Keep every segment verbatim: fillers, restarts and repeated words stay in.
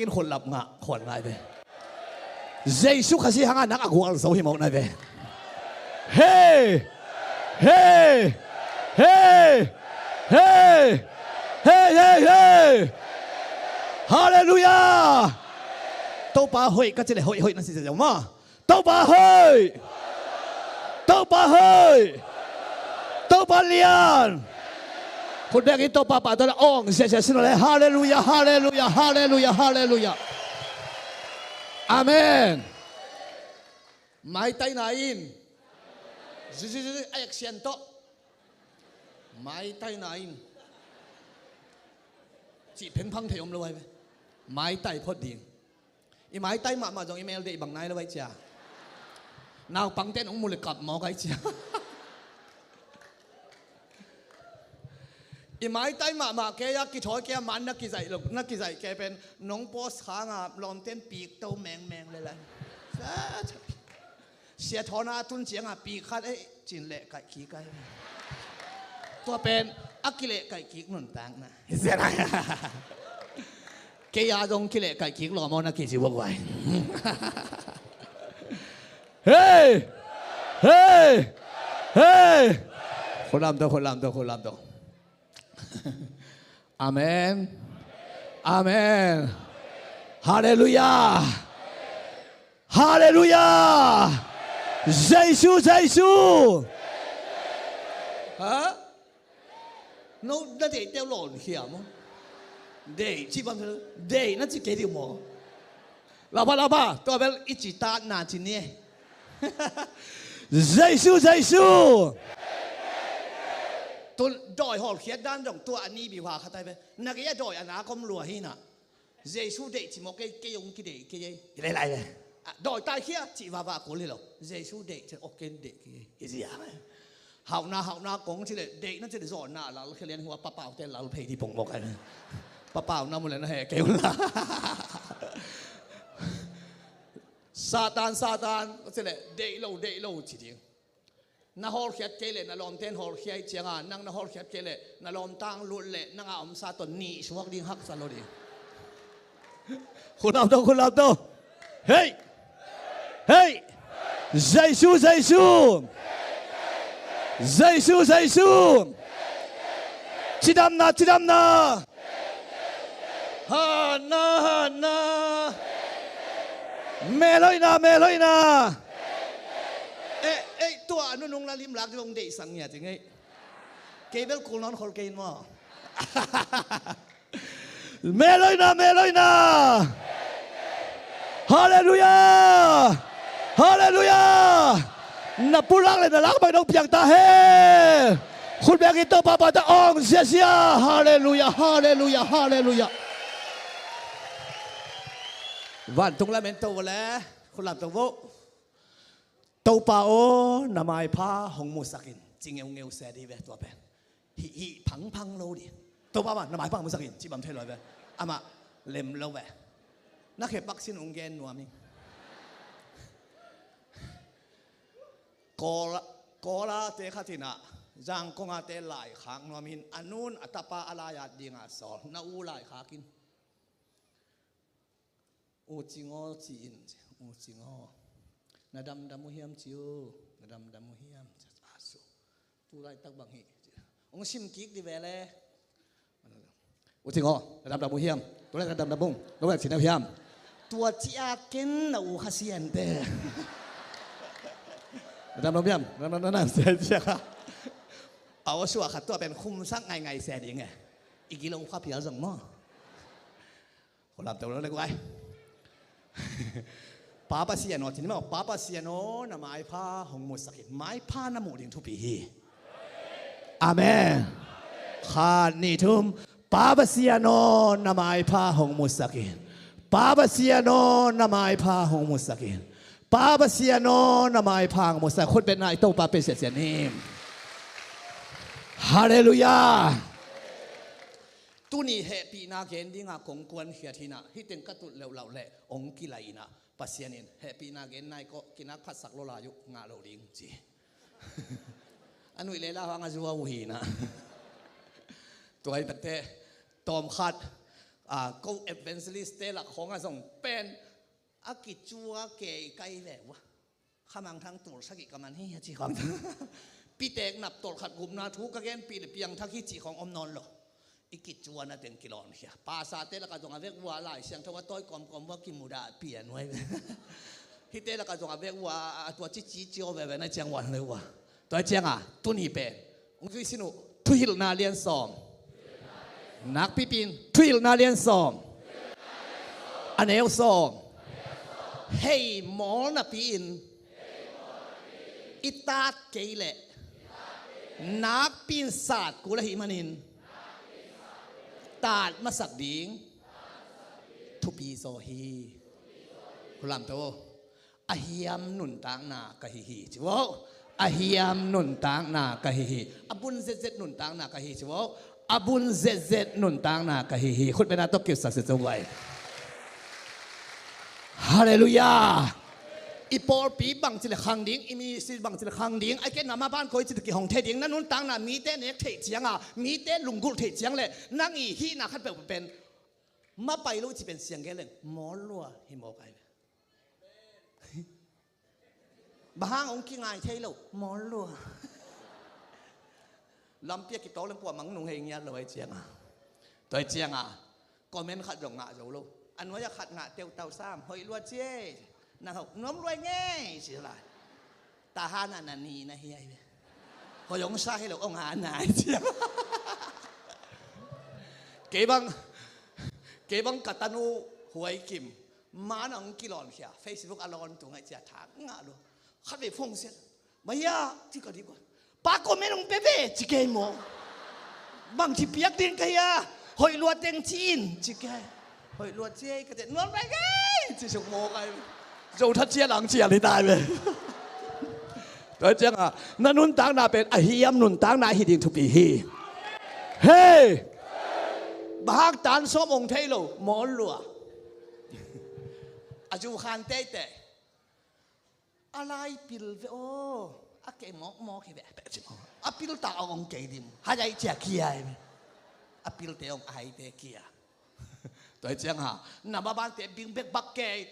in khuallap ngah khual nai ve. Jesu Khazih hanga nang a gualzo hi mawk nai ve. Hei! Hei! Hei! Hei! Hei! Hei! Halleluiah! Topa hoih ka ci le hoih hoih na ci zia maw. Topa hoih! Topa hoih! Topa lian! Khut bengin Topa pahtawi na awng ziazia sin le. Halleluiah, halleluiah, halleluiah, halleluiah. Amen. Maitai na in. Zuzuzu a action tawh. Maitai na in. Cih phengphang thei om lo ai ve. Maitai phot ding. I maitai mahmah zong i mel deih bang nai lo ai cia. Naupangte nong mu le kap mawk ai cia. I maitai mahmah kei a kithawi kei a man na kizaih lo, na kizaih kei pen nong pawskha nga lawmten pikto mengmeng le lai. Sia thawn a tun cianga pik khat ei cin leh kaih kik ai. Tua pen a kileh kaih kik nuntakna. Kei a zong kileh kaih kik lawm aw na kici buak vai. Hei! Hei! Hei! Khulam to, khulam to, khulam to. Amen. Amen. Halleluiah. Halleluiah. Jesu, Jesu. Ha? No na deih teu lawn hiam maw? Deih ci bang deih na ci kei dih maw? Lapa, lapa, tua bel i ci tatna ci ni. Jesu, Jesu. Tun dawi hawlkhiat dan dong tua a ni biuha khatai ve. Na kei a dawi a na kom lua hi na. Jesu deih ci mawk kei, kei ong kideih kei ei. Hi lai lai le. Dawi tai khia ci vava kul hi lo. Jesu deih ci ok kei deih kei ei. Hi zia. Hauhna, hauhna kong ci le, deihna ci le zawhna lal khia lian hua papaute lal phei di pong mawk ai. Papau na mu le na he kei un la. Satan, Satan, ci le, deih lo, deih lo ci ding. Na hawlkhiat kei le na lawmten hawlkhia i cianga nang na hawlkhiat kei le na lawmtang lut le nanga omsa ton nih suak ding haksa lo ding. Khulap to, khulap to. Hei! Hei! Jesu, Jesu! Jesu, Jesu! Cidamna, cidamna! Hatna, hatna. Melhoihna, melhoihna. Eh, eh, tua a nunung la limlak dong deihsak ngia ting ei. Kei bel kul nawn khol kei in maw. Melhoihna, melhoihna. Halleluiah. Halleluiah. Na pulak le na lak bang dong piang ta hen. Khut bengin Topa pahtawi awng ziazia. Halleluiah, halleluiah, halleluiah. Vantung lamen to le khut lam to vo. Topa aw, na maipha hong musak in. Ci ngeungeu se di ve tua pen. Hih, hih phangphang lo di. Topa mah na maipha hong musak in ci bang thei lo ve. Amah lem lo ve. Na khepak sin ung gen nuam ing. Kawl, Kawlate khat in ah Zangkong ate laikhak nuamin a nun a tapa a lai-at dinga sawl na u laikhak in. U Cing aw ci in, U Cing aw. Na damdam uh hiam ci uh, na damdam uh hiam ci a su. Tu laitak bang hi. Hong sim kik di ve le. U Cing aw, na damdam uh hiam? Tu laitak damdam ung. No bek ci na uh hiam? Tua ci a ken na uh Kha Sian te. Na damdam uh hiam? Na, na, na, na, sia, sia. A aw suah khat tua pen khumsak ngaingai sia ding e. I gilo kha phial zong maw. Khulam to lo le guai. Pa Pasian aw, ci ni maw, Pa Pasian aw, na maipha hong musak in. Maipha na muh ding thupi hi. Amen. Khat, nih, thum. Pa Pasian aw, na maipha hong musak in. Pa Pasian aw, na maipha hong musak in. Pa Pasian aw, na maipha hong musak. Khut betna i Topa pe siasia ni. Halleluiah. Tuni hehpihna gen dinga kong kuankhiat hinah, hih teng ka tut leuhlauh leh hong kilai inah, Pasian in hehpihna gen nai kawh, kinak phatsak lo lai uh, ngah lo ding ci. A nuih le lau hang a zua uh hinah. Tua hi takte, tawm khat, A, ko evangelist te lak khawng a zong pen a kicua kei kai ve ua. Khamangthang tul sagih ka man hi a ci khawng. Pitek nap tolh khat gupna thu ka genpih le piangthak hi ci khawng om nawn lo. I kicuana teng kilawnkhia. Pastor te lak a zong a vek ua, Lai Siangtho a tawi kawmkawm ua kimudah pian ua. Hite lak a zong a vek ua, a tua cici cio veve na ciang ua le ua. Tua cianga tuni pen ung zui sin uh. Thuhilhna lian sawm. Nakpipin Thuhilhna lian sawm, a neu sawm. Hei mawl napi-in i tat kei leh nakpi-in sat kul ahih manin tat masak ding thupi zaw hi. Hulamto, a hiam nuntakna ka hi hi ci vo. A hiam nuntakna ka hi hi. A bun zetzet nuntakna ka hi ci vo. A bun zetzet nuntakna ka hi hi. Khut bena tawh kilsak se co vai. Halleluiah. I pawlpi bangci le khang ding, i ministry bangci le khang ding, a ken nama ban koi ci le kihong thei ding, na nuntakna mite nek theih cianga, mite lunggulh theih ciang le nang i hihna khat peuh pen mapai lo ci pen siang gen leng mawl lua hi mawk ai. Bang hang hong kingai thei lo, mawl lua. Lampi a kitawk leng kua mang nung hei ngiat lo ai cianga. Tua ai cianga comment khat zong ngah zo lo. A nuai a khat ngah teutau sam, hoih lua cie. Nang hau nuam luai ngei ci lai. Tahan a na ni na hi ai ve. Hoih hong sa hi lo, hong a nai cia. Kei bang, kei bang ka tanu Huai Kim. Man a hong kilawnkhia, Facebook a lawn tu ngaih cia thak ngah lo. Khat vei phone siat. Maya, ci ka dik ua. Pa comment hong pe ve, ci kei maw. Bang ci piak ding ka hia, hoih lua teng ci in, ci kei. Hoih lua cie ka te, nuam rai kei, ci suk maw kai. Zo that cia lang cia li tai ve. Tua cianga, na nuntakna pen a hiam nuntakna hi ding thupi hi. Hei! Bahak tan sawm hong thei lo, mawl lua. A zu khan teitei. A lai pil ve aw, a kei mawkmawk hi ve. A pil ta a hong kei dim. Hai ai cia kia hi ve. A pilte hong aite kia. Tua cianga, na babante bing bek bak kei.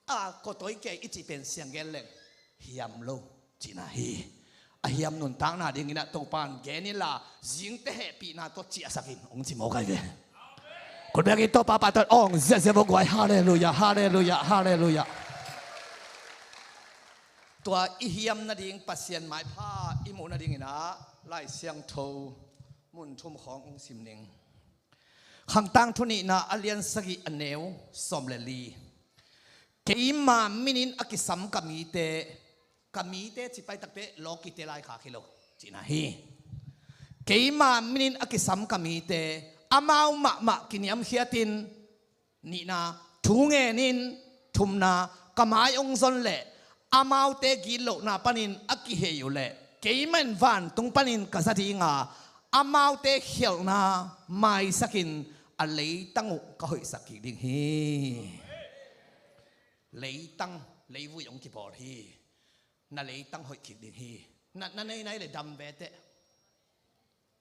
A kotoi kei i cih pen siang gen leng hiam lo cihna hi. A hiam nuntakna dingin ah Topan gen inla zingte hehpihna tawh ciahsakin hong ci mawk ai ve. Kut bek in Topa pahtawi hong ziahziah vawk guai. Halleluiah, halleluiah, halleluiah. Tua i hiam nading Pasian maipha i muh nadingin ah Lai Siangtho mun thum khawng hong sim ning. Khangtang thu nihna a lian sagih a neu sawm le li. Keima minin a kisam ka mite, ka mite ci paitakte lawkite laikhak hi lo cihna hi. Keima minin a kisam ka mite amau mahmah kiniamkhiatin, nihna, thu ngenin, thumna, ka mai hong zon leh amaute gitlohna panin a kihei uh leh keimah in vantung panin ka za dinga amaute khialhna maisakin a leitang uh ka hoihsak kik ding hi. Leitang, leivui hong kibawl hi. Na leitang hoih kik ding hi. Na, na nei nai le dam ve teh.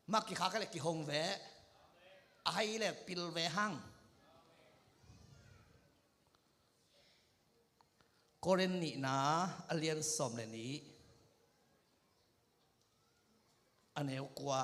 Mak kikhak le kihong ve. A hai le pil ve hang. Korin nihna a lian sawm le nih, a neu kua.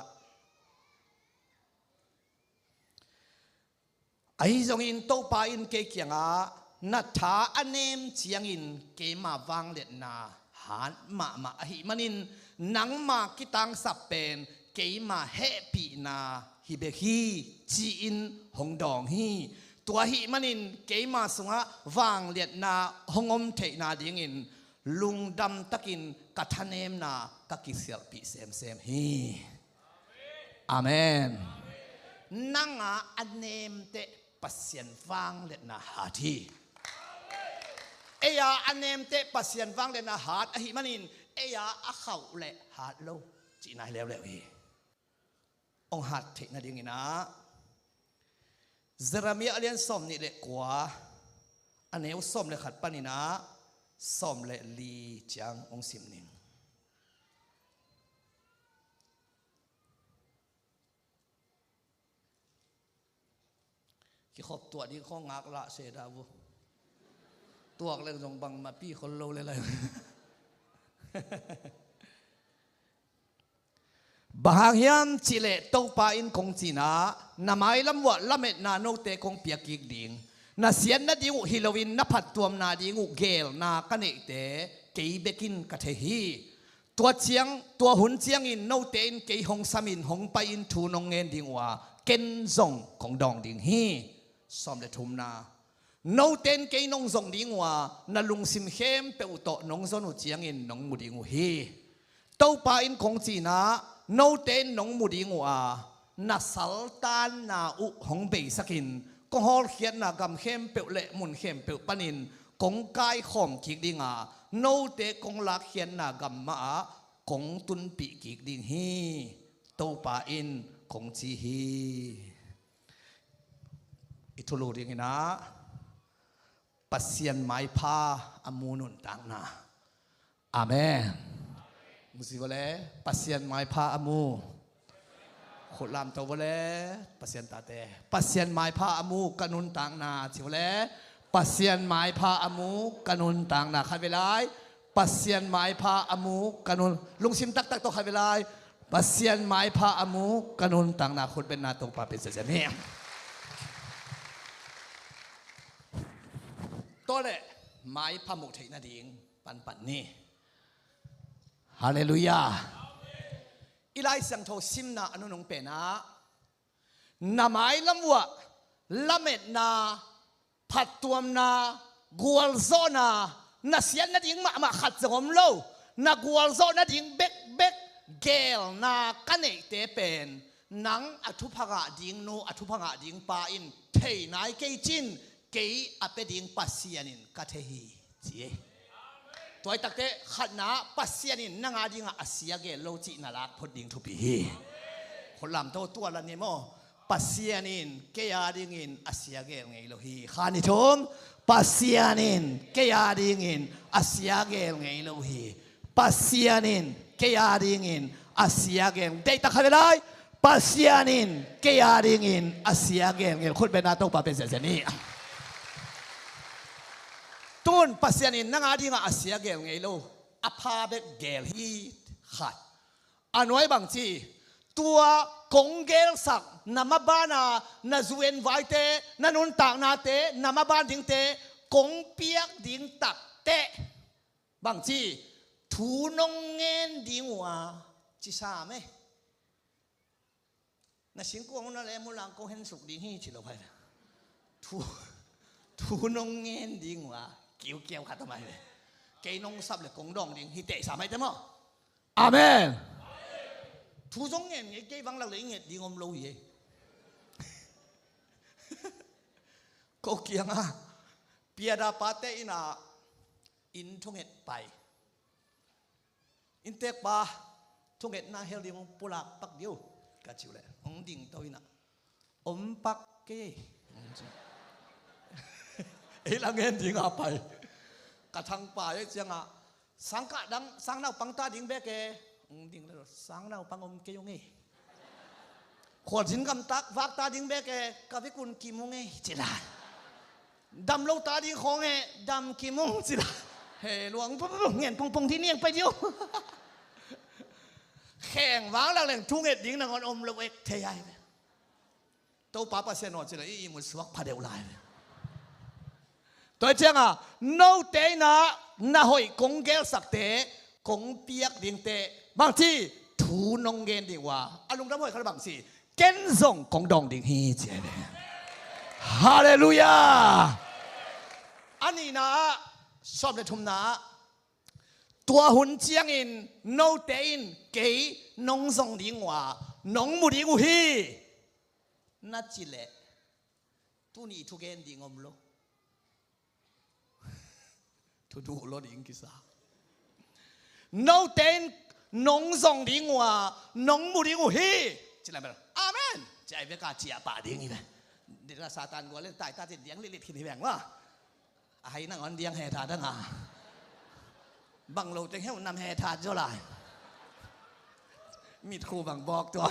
Ahi zongin Topa in kei kiangah na tha a nem ciangin keima vangliatna hat mahmah ahih manin nangma kitangsap pen keima hehpihna hi bek hi, ci-in hong dawng hi. Tua ahih manin keima sungah vangliatna hong om theihna dingin lungdam takin ka thanemna ka kisialhpih semsem hi. Amen. Nanga a nemteh Pasian vangliatna hat hi. Eia a nemteh Pasian vangliatna hat ahih manin eia a khauh le hat lo cihna hi leuleu hi. Hong hat theih nadingin ah Jeremiah a lian sawm nih le kua, a neu sawm le khat panin ah sawm le li ciang hong sim ning. Kikhop tuah ding khawng ngaklah se dah uh. Tuak leng zong bangmah pi khol lo le lai. Bang hang hiam cihleh Topa in kong cihna, na mailam uah lametna note kong piak kik ding. Na siat nading uh hi loin na phattuamna ding uh geelna ka neihte kei bekin ka thei hi. Tua ciang, tua hun ciangin note in kei hong samin hong pai-in thu nong ngen ding uh a, ken zong kong dawng ding hi. Sawm le thumna. Note in kei nong zong ding uh a, na lungsim khempeuh tawh nong zon uh ciangin nong mu ding uh hi. Topa in kong cihna, note in nong mu ding uh a, na saltanna uh hong beisakin kong hawlkhiatna gam khempeuh le mun khempeuh panin kong kaikhawm kik ding a, note kong lakkhiatna gam mahah kong tunpih kik ding hi. Topa in kong ci hi. I thulu dingin ah Pasian maipha a mu nuntakna. Amen. Musi vale, Pasian maipha a mu. Khut lamto vale, Pasian tate. Pasian maipha a mu ka nuntakna. Ci vale, Pasian maipha a mu ka nuntakna. Khat ve lai, Pasian maipha a mu ka nun. Lungsim taktak tawh khat ve lai, Pasian maipha a mu ka nuntakna. Khut benna Topa pe zia zia ni. Tua le maipha muh theih nading panpan ni. Halleluiah. I Lai Siangtho simna a nunung penah na mailam uah lametna, phattuamna, gualzawhna, na siat nading mahmah khat zong om lo, na gualzawh nading bekbek geelna ka neihte pen nang a thupha ngah ding nu, a thupha ngah ding pa in thei nai kei cin, kei a pia ding Pasian in ka thei hi, ci hi. Tua hi takteh khatna, Pasian in nang a dingah a sia geel lo cih na lak phot ding thupi hi. Khut lamto tua la ni maw. Pasian in kei a dingin a sia geel ngei lo hi. Khan i thum, Pasian in kei a dingin a sia geel ngei lo hi. Pasian in kei a dingin a sia geel. Deihtak khat ve lai. Pasian in kei a dingin a sia geel ngei lo. Khut benna Topa pe zia zia ni. Tun Pasian in nang a dingah a sia geel ngei lo, a pha bek geel hi. Khat. A nuai bang ci, tua kong geelsak na mabana na zu en vaite, na nuntaknate, na maban dingte kong piak ding takteh bang ci, thu nong ngen ding uh a, ci sam e. Na singkuang uh na lem uh lang kong hensuk ding hi ci lo hai. Thu, thu nong ngen ding uh a, kiukiau khat om hai ve. Kei nong sap le kong dawng ding hi teh sam hai te maw. Amen. Thu zong ngen ngei kei bang lak le i nget ding om lo hi e. Ko kiangah piada pate inn ah inn thunget pai. Inntekpa, thungetna hel ding hong pulak pak dih o, ka cih uh leh hong dingto inn ah om pak kei. Ei la ngen ding a pai. Ka thangpa ei ciangah sang kah dang, sang naupang ta ding bek e. Hong ding le sang naupang om kei ung e. Khualzin gamtak vak ta ding bek e, ka vekun kim ung e, ci lai. Dam lo ta ding khawng e, dam kim ung, ci lai. He luang pu pu pu ngen pungpung dih niang pai dih o. Kheng vang lak leng thunget ding nangawn om lo ek thei ai ve. Topa Pasian aw ci lai, i ihmut suak pha deuh lai ve. Tua hi ciangah note in ah na hoih kong geelsakte, kong piak dingte bangci thu nong gen ding uh a, a lungdam hoih khat bangci, ken zong kong dawng ding hi, ci hi ve. Halleluiah. A nihna ah, sawm le thumna ah, tua hun ciangin note in kei nong zong ding uh a, nong mu ding uh hi, na cih leh tuni thu gen ding om lo. Thu duh lo ding kisa. Note in nong zong ding uh a, nong mu ding uh hi, ci lai bel amen ci ai bek a ciah pah ding hi ve. Dira Satan gual in taita cin diang litlit khin hi veng va. A hai nangawn diang he tha dang a, bang lo teng heu nam he tha zaw lai. Mitkhu bang bawk tua.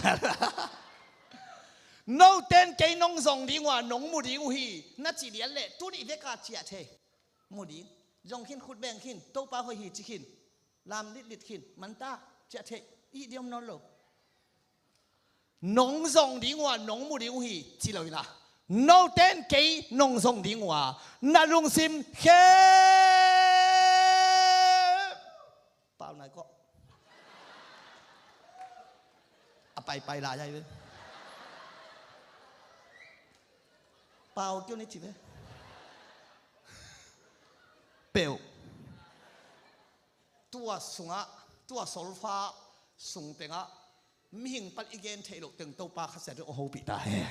Note in kei nong zong ding uh a, nong mu ding uh hi, na ci lian leh tuni veka ciah thei. Mu ding. Zong khin, khut beng khin, Topa hoih hi ci khin. Lam litlit khin, manta, ciah thei. I diom nawn lo. Nong zong ding uh a, nong mu ding uh hi, ci lo hi la. Note in kei nong zong ding uh a, na lungsim khempeuh. Pau nai kawh. A paipai lai ai ve. Pau kio ni ci ve. Peuh. Tua sungah, tua solfa sung tengah mihing pal i gen theih loh teng Topa Kha Siangtho hong hopih ta hen.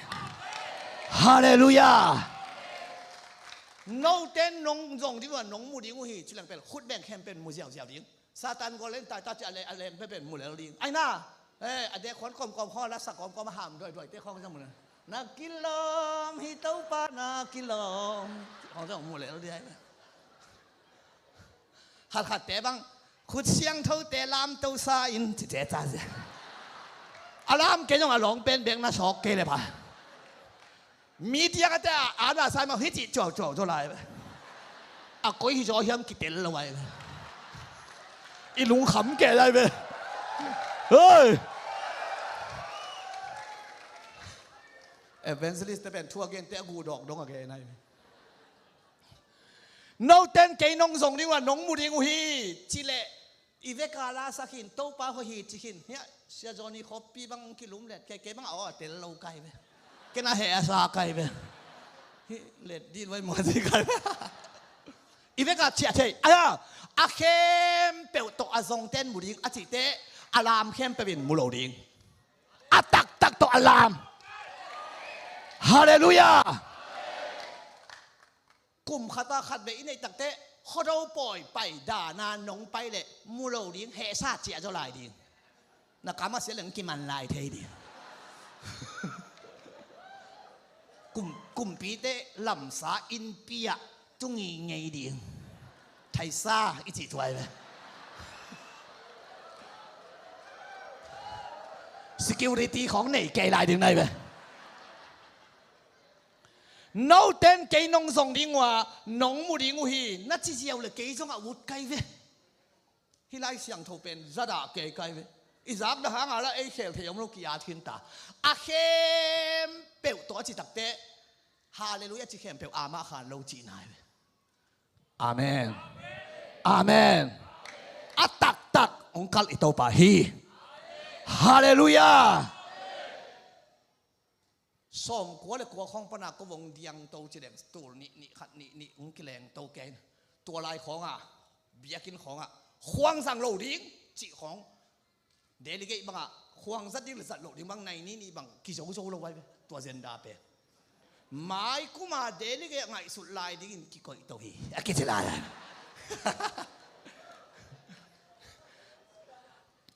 Halleluiah. Note in nong zong ding uh a, nong mu ding uh hi, ci leng pen khut beng khempeuh mu ziauziau ding. Satan gol leng taita ci a le, a leng pen mu lel ding. Ai na, eh, a dek khuan kawmkawm khawng, a la sa kawmkawm, a ham duaiduai te khawng zong mu lel. Na kilawm hi Topa, na kilawm. Khawng zong mu lel ding ai na. Khatkhatte bang, khut siangthote lamto sa in, cite ca zia. A lam kei zong a lawng pen bek na sawk kei le pha. Media kate a, a na sai mah hih cih cuaucuau zaw lai ve. A koi hi zaw hiam kitel lo ai ve. I lungkham kei lai ve. Hei! Evangelist te pen thu a gen te a guh dawk dong a gen ai ve. Note in kei nong zong ding uh a, nong mu ding uh hi, ci leh i veka la sa khin, Topa hoih hi ci khin. Hiah, Sia Johnny khoppi bang kilum let kei, kei bang a aw a tel lo kai ve. Ken a heh a sa kai ve. Hi let dih vai mua ci kai ve. I veka ciah thei. Aia, a khempeuh tawh a zong ten mu ding a cite, a lam khempeuh in mu lo ding. A taktak tawh a lam. Halleluiah. Kum khat a khat vei i neih takteh, Khuado pawi pai dana nong pai leh mu lo ding, hehsa ciah zaw lai ding. Na kam a sia leng kiman lai thei ding. Kum, kumpite lamsa innpi ah tu ngeingei ding. Thaisa i cih tuai ve. Security khawng nei kei lai ding nai ve. Note in kei nong zong ding uh a, nong mu ding uh hi, na ci ziau le kei zong a ut kai ve. Hih Lai Siangtho pen zadah kei kai ve. I zakdah hanga la ei khel thei om lo ki-at khin ta. A khempeuh tawh a ci takteh, Halleluiah ci khempeuh amah khan lo cihna hi ve. Amen. Amen. A taktak hong kalh i Topa hi. Halleluiah. Sawmkua le kua khawng pana ko vong diangto ci leng, tul nih, nih khat, nih, nih hong kilengto kei. Tua lai khawnga, biakinn khawnga, khuang zang lo ding cih khawng. Delegate bangah khuang zat ding le zat loh ding bang nai ni nih bang kizozo lo ai ve. Tua zenda pen mai kuma delegate ngaihsut lai dingin kikoihto hi a kici lai.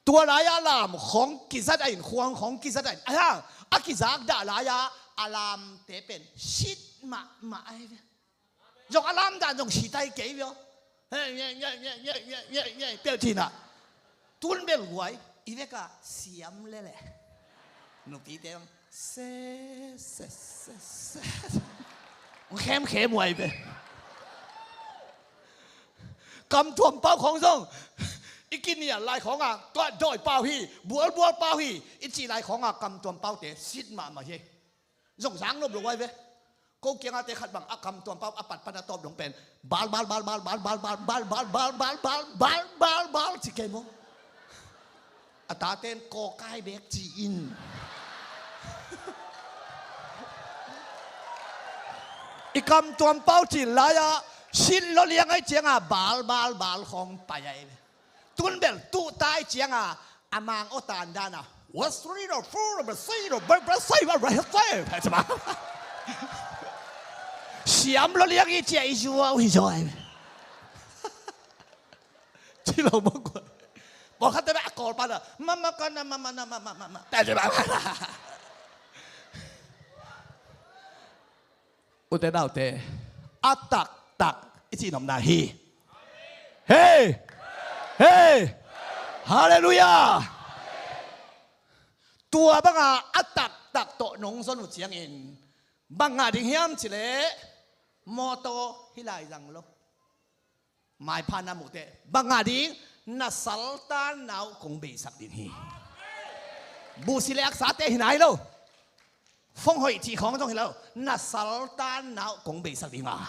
Tua lai-ah lam khawng kizat a in, khuang khawng kizat a in, aia, a kizakdah lai-ah a lamte pen sit mahmah ai ve. Zong a lamdan zong sit ai kei ve aw. Peuh cina. Tun bel guai i veka siam lele. Nupite bang se se se se. Khemkhem uai ve. Kamtuam pau khawng zong i kinial lai khawnga, tua dawi pau hi, bualbual pau hi i cih lai khawnga kamtuam paute sit mahmah hi. Zong zang nop lo ai ve. Ko kiangate khat bang a kamtuam pau a patpat a tawp dong pen bal bal bal bal ci kei maw? A taten kawkai bek ci-in i kamtuam pau cin lai-ah sit lo liang ai cianga bal bal bal khawng pai ai ve. Tun bel tuh tai cianga a mang aw tan dana siam lo liang i cia i zuau hi zaw ai ve. Ci lo mawk kua. Pawlkhat te bek a kawl pana mama kana mama na mama mama. Ute naute, a taktak i cih nopna hi. Hei! Hei! Halleluiah! Tua banga a tak tak tawh nong zon uh ciangin bang ngah ding hiam cileh, mawtaw hi lai zang lo. Maipha na muhteh bang ngah ding, na saltanna uh kong beisak ding hi. Buhsi le aksate hi nai lo. Fong hoih cih khawng zong hi lo. Na saltanna uh kong beisak ding a,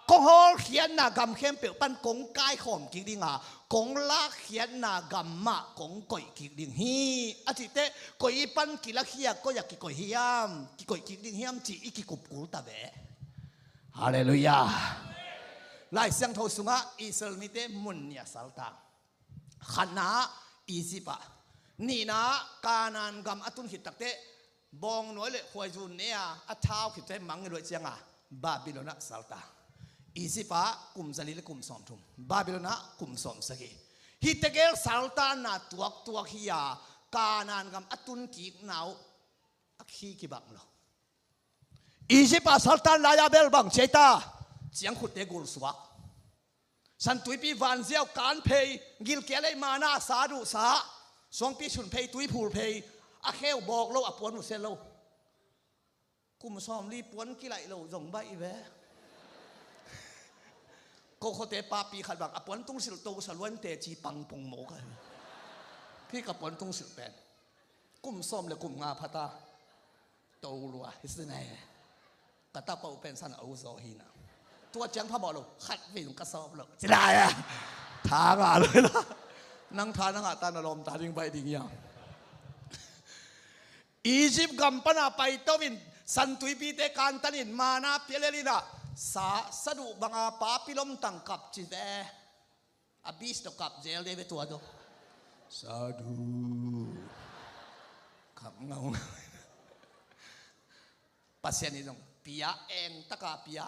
kong hawlkhiatna gam khempeuh pan kong kaikhawm kik ding a, kong lakkhiatna gam mah kong koih kik ding hi. A cihteh koi i pan kilakhia, koi a kikoih hiam, kikoih kik ding hiam cih i kikupkul ta ve. Halleluiah. Lai Siangtho sungah Israel mite mun nih a saltang. Khatna ah Egypt ah, nihna ah Kanaan gam a tun khit takteh bawngnawi le khuaizu ne a, a thau khit teh mang i luai cianga Babylon ah saltang. Egypt ah kum zali le kum sawmthum, Babylon ah kum sawmsagih. Hih tegel saltanna tuaktuak hi a, Kanaan gam a tun kikna uh a khi kibang lo. Egypt ah saltan lai-a bel bang ci ai ta? Ciangkhutte gulsuak. Santuipi vanziau kan phei, gilkial ei mana sa duhsa, suangpi sun phei, tui phul phei, a kheu bawk lo, a puan uh se lo. Kum sawmli puan kilaih lo zong baih ve. Ko khuate papi khat bang a puan tungsilh to sa luan teci pangpung mo ka hi. Khi ka puan tungsilh pen kum sawm le kum nga phata. To lua hi si nai. Ka tapa uh pen san a uzaw hi na. Tua ciang phamawh lo, khat vei zong ka sawp lo. Ci lai a. Tha ngah lo hi la. Nang tha na ngah ta, na lawmta ding baih ding hiam? Egypt gam pana paito in, santuipite kantan in, mana pia lel in a, sa, saduh banga papi lomtang kap ci ve. A beach tawh kap zel de ve tua tawh. Saduh. Kap ngaungau. Pasian in zong pia, eng taka pia.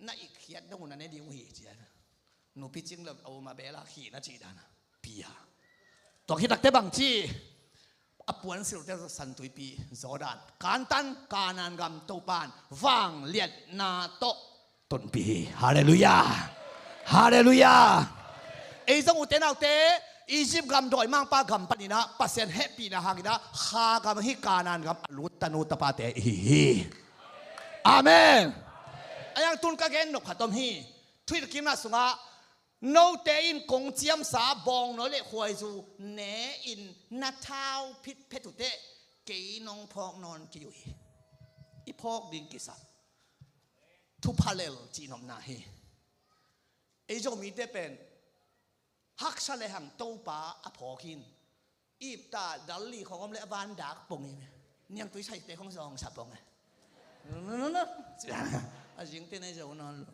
Na ikkhiat dong uh na ne ding uh hi ci a. Nupi cing lo a um a bel a khihna cih dan a pia. Tua khit takte bang ci? A puan silhte santuipi Jordan, kantan Kanaan gam Topan vangliatna tawh tonpih hi. Halleluiah. Halleluiah. Ei zong ute naute, Egypt gam dawimangpa gam panin ah Pasian hehpihna hangin ah kha gam hi Kanaan gam a lut tanu tapate i hi hi. Amen. A yang tun ka gen nop khat om hi. Thuhilhkikna sungah, note in kong ciamsa bawngnawi le khuaizu ne in na thau phitphet uh teh kei nong phawk nawn kei uh hi. I phawk ding kisam. Thupha lel cih nopna hi. Ei Zomite pen haksa le hang Topa a phawk in, ipta dal li khawng om le a van dak pong in, niangtui saite khawng zawngsa pong e. A zingte nei zo nawn lo.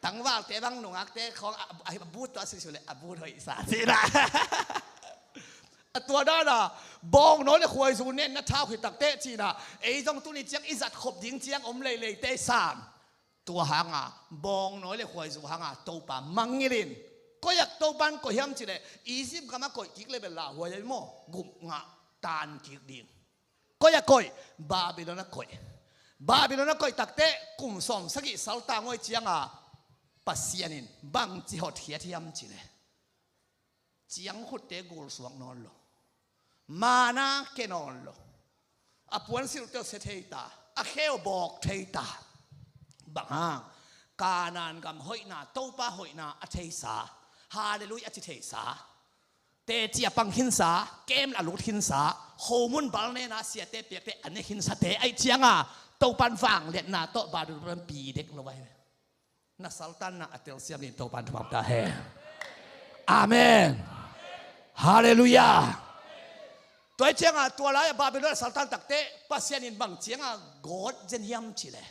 Tangvalte bang nungakte khawng a, a, a but tua sisiu le a but hoihsa cina. A tua dana bawngnawi le khuaizu nen na thau khit takteh cina, ei zong tuni ciang i zat khop ding ciang om leileite sam. Tua hanga bawngnawi le khuaizu hanga Topa mangngilh in. Koiah Topan koih hiam cileh, Egypt gama koih kik le bel lauhuai ahi maw, gupngah tan kik ding. Koiah koih? Babylon a koih. Babylon a koih takteh kum sawmsagih saltang uh ahi cianga Pasian in bangci hotkhiat hiam cileh, ciangkhutte gulsuak nawn lo. Mana ke nawn lo. A puansilhte uh se thei ta. A kheu bawk thei ta. Bang hang? Kanaan gam hoihna, Topa hoihna a theisa. Halleluiah a ci theisa. Teci a pang khinsa, kem a lut khinsa, homun balnena siate piakte a ne khinsate ahi cianga Topan vangliatna tawh Babylon pi dek lo ahi. Na saltanna a telsiam ding Topan thupha ta hen. Amen. Halleluiah. Tua hi cianga tua lai-ah Babylon a saltan takteh Pasian in bang cianga gawt zen hiam cileh,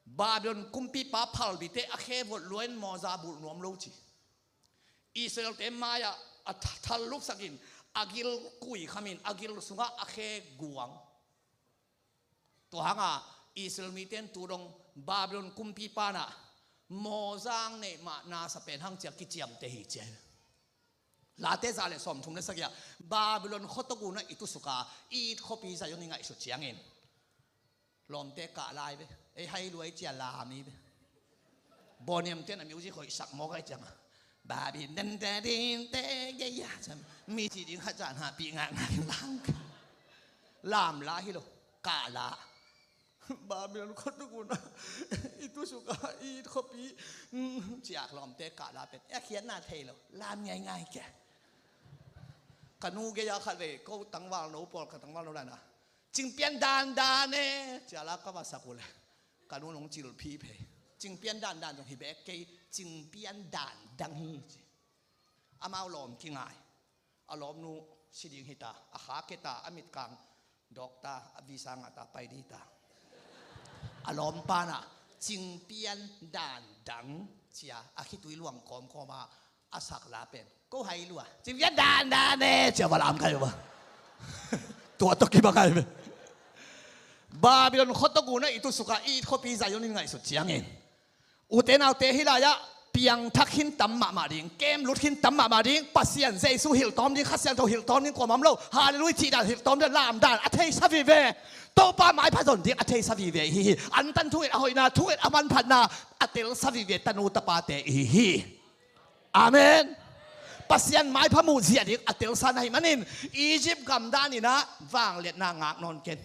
Babylon kumpipa phalbite a khe vot luain mawza bulh nuam lo ci. Israelte mai-ah a tha-, thal luksakin a gil kuikhamin a gil sungah a khe guang. Tua hanga Israel mite in tu dong Babylon kumpipa nah mawzang neih mah nasa pen hang cia kiciamteh hi cia. Late za le sawmthum le sagih ah Babylon khuatok unah i tusuka i it khuapi Zion i ngaihsut ciangin lawmte kah lai ve. Ei hai luai cia lam hi ve. Bawniamte in a music hoihsak mawk ahi cianga Babi dan dan din te ge ya. Mi ci ding khat zan hahpih ngakngak in lam. Lam la hi lo. Kah la. Babylon khuatuk un ah i tusuk a i it khuapi, mm, ciak lawmte kah la pen a khiatna thei lo. Lam ngaingai ke. Ka nu gei-a khat vei ko tangval no pawl, ka tangval no lai-in ah, "Cingpian dandan e," ci-a la ka va sak uh leh ka nu in hong cilphih phei. Cingpian dandan zong hi bek kei, cingpian dandang hi ci. Amau lawm kingai. A lawmnu si ding hi ta, a kha ke ta, a mitkang dawk ta, a visa ngah ta, pai ding ta. A lawmpa in ah, "Cingpian dandang," ci-a a khitui luang kawmkawm a a sak la pen, ko hai lua, "Cingpian dandan e," ci-a va lam kai uh a. Tua tawh kibang ai ve. Babylon khuatuk un ah i tusuk a i it khuapi Zion in ngaihsut ciangin, ute naute, hih lai-ah piangthak khin tam mahmah ding, kemlut khin tam mahmah ding, Pasian Jesu hilh tawm ding, Kha Siangtho hilh tawm ding, kuamah om lo, Hallelujah cih dan hilh tawm ding, lam dan a theisa vive. Topa maipha zon ding a theisa vive ihi hi. Antan thunget a hoihna, thunget a manphatna a telsa vive tanu tapate ihi hi. Amen. Pasian maipha muh ziah ding a telsa na hih manin, Egypt gam dan in ah vangliatna ngak nawn ken.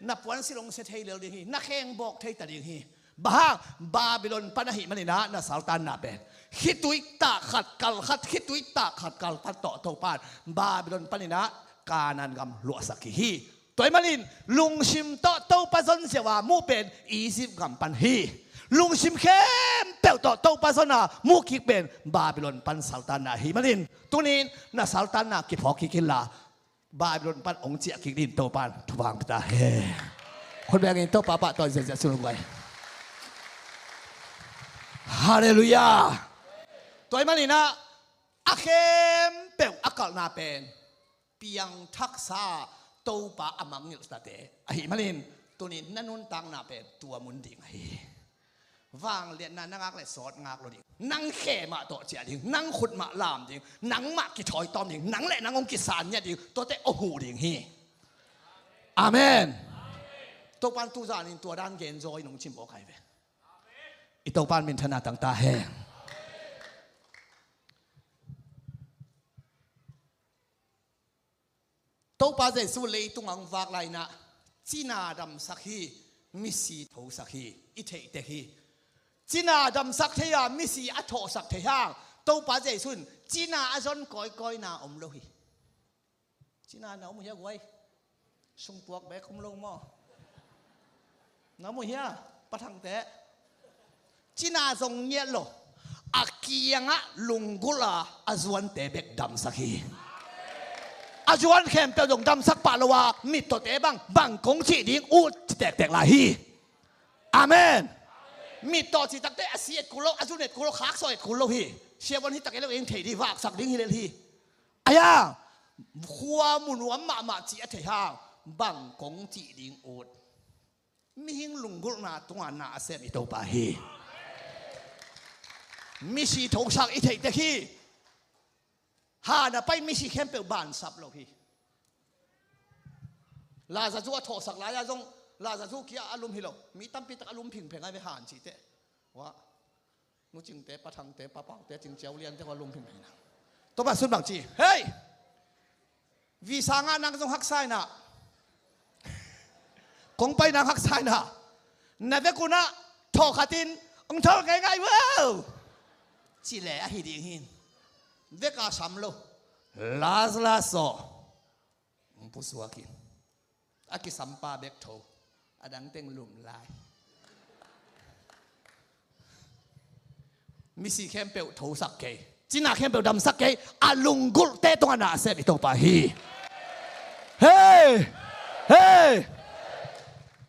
Na puansilh hong sia thei lel ding hi, na kheng bawk thei ta ding hi. Bang hang? Babylon pan ahih manin ah na saltanna pen khitui tak khat kal khat, khitui tak khat kal khat tawh Topa in Babylon panin ah Kanaan gam luahsak hi hi. Tua ahih manin lungsim tawh Topa zon ziau a muh pen Egypt gam pan hi. Lungsim khempeuh tawh Topa zon a muh kik pen Babylon pan saltanna ahih manin, tuni-in na saltanna kiphawk kik inla, Babylon pan hong ciah kik dingin Topa in thupha hong pia ta hen. Khut bengin Topa pahtawi ziahziah sung lungguai. Halleluiah. Tua ahih manin ah a khempeuh a kalhna pen piangthaksa Topa a mangngilh tate ahih manin, tuni-in na nuntakna pen tua mun ding ahi. Vangliatna na ngak leh sawt ngak lo ding. Nang khe mah tawh ciah ding. Nang khut mah lam ding. Nangmah kithawi tawm ding. Nang leh nang hong kisan ngiat ding. Tuate hong huh ding hi. Amen. Topa in tu zanin tua dan gen zaw in hong cim aw kai ve. I Topa in minthanna tang ta hen. Topa Jesu leitung a hong vak lai-in ah cina damsak hi, misi thosak hi, i theih tek hi. Cina damsak thei a, misi a thawhsak thei hang Topa Jesu in cina a zon kawikawina om lo hi. Cina na om uh hia guai? Sungpuak bek om lo maw? Na om uh hia, Pa Thangte? Cina zong ngiat lo. A kiangah lunggulh a, a zuante bek damsak hi. A zuan khempeuh zong damsak pah lo a, mittawte bang, bang kong cih ding ut ci tektek lai hi. Amen. Mittaw cih takte a si et kul lo, a zun et kul lo, khaksaw et kul lo hi. Siavuan hi tak et lo, eng thei ding, vaksak ding hi lel hi. Aia, khua mu nuam mahmah cih a theih hang, bang kong cih ding ut. Mihing lunggulhna tungah na a sem i Topa hi. Misi thosak i theih tek hi. Hana pai misi khempeuh bansap lo hi. Lazarus a thawhsak lai-a zong Lazarus kia a lum hi lo. Mi tampi tak a lum phingpheng ai ve, han cihte. Wah. Nu Cingte, Pa Thangte, Pa Paute, Cing Ciau Liante kua lum phingpheng na. Topa Jesu in bang ci, hei! Visa ngah nang zong haksa in ah, kong pai nang haksa in ah, na vek un ah thawh khat in hong thawh ngeingai vo, ci leh ahi ding hi. Vek a sam lo. Lazarus aw, hong pusuak in. A kisampa bek tho, a dang teng lum lai. Misi khempeuh thosak kei, cina khempeuh damsak kei, a lunggulhte tungah na a sem i Topa hi. Hei! Hei!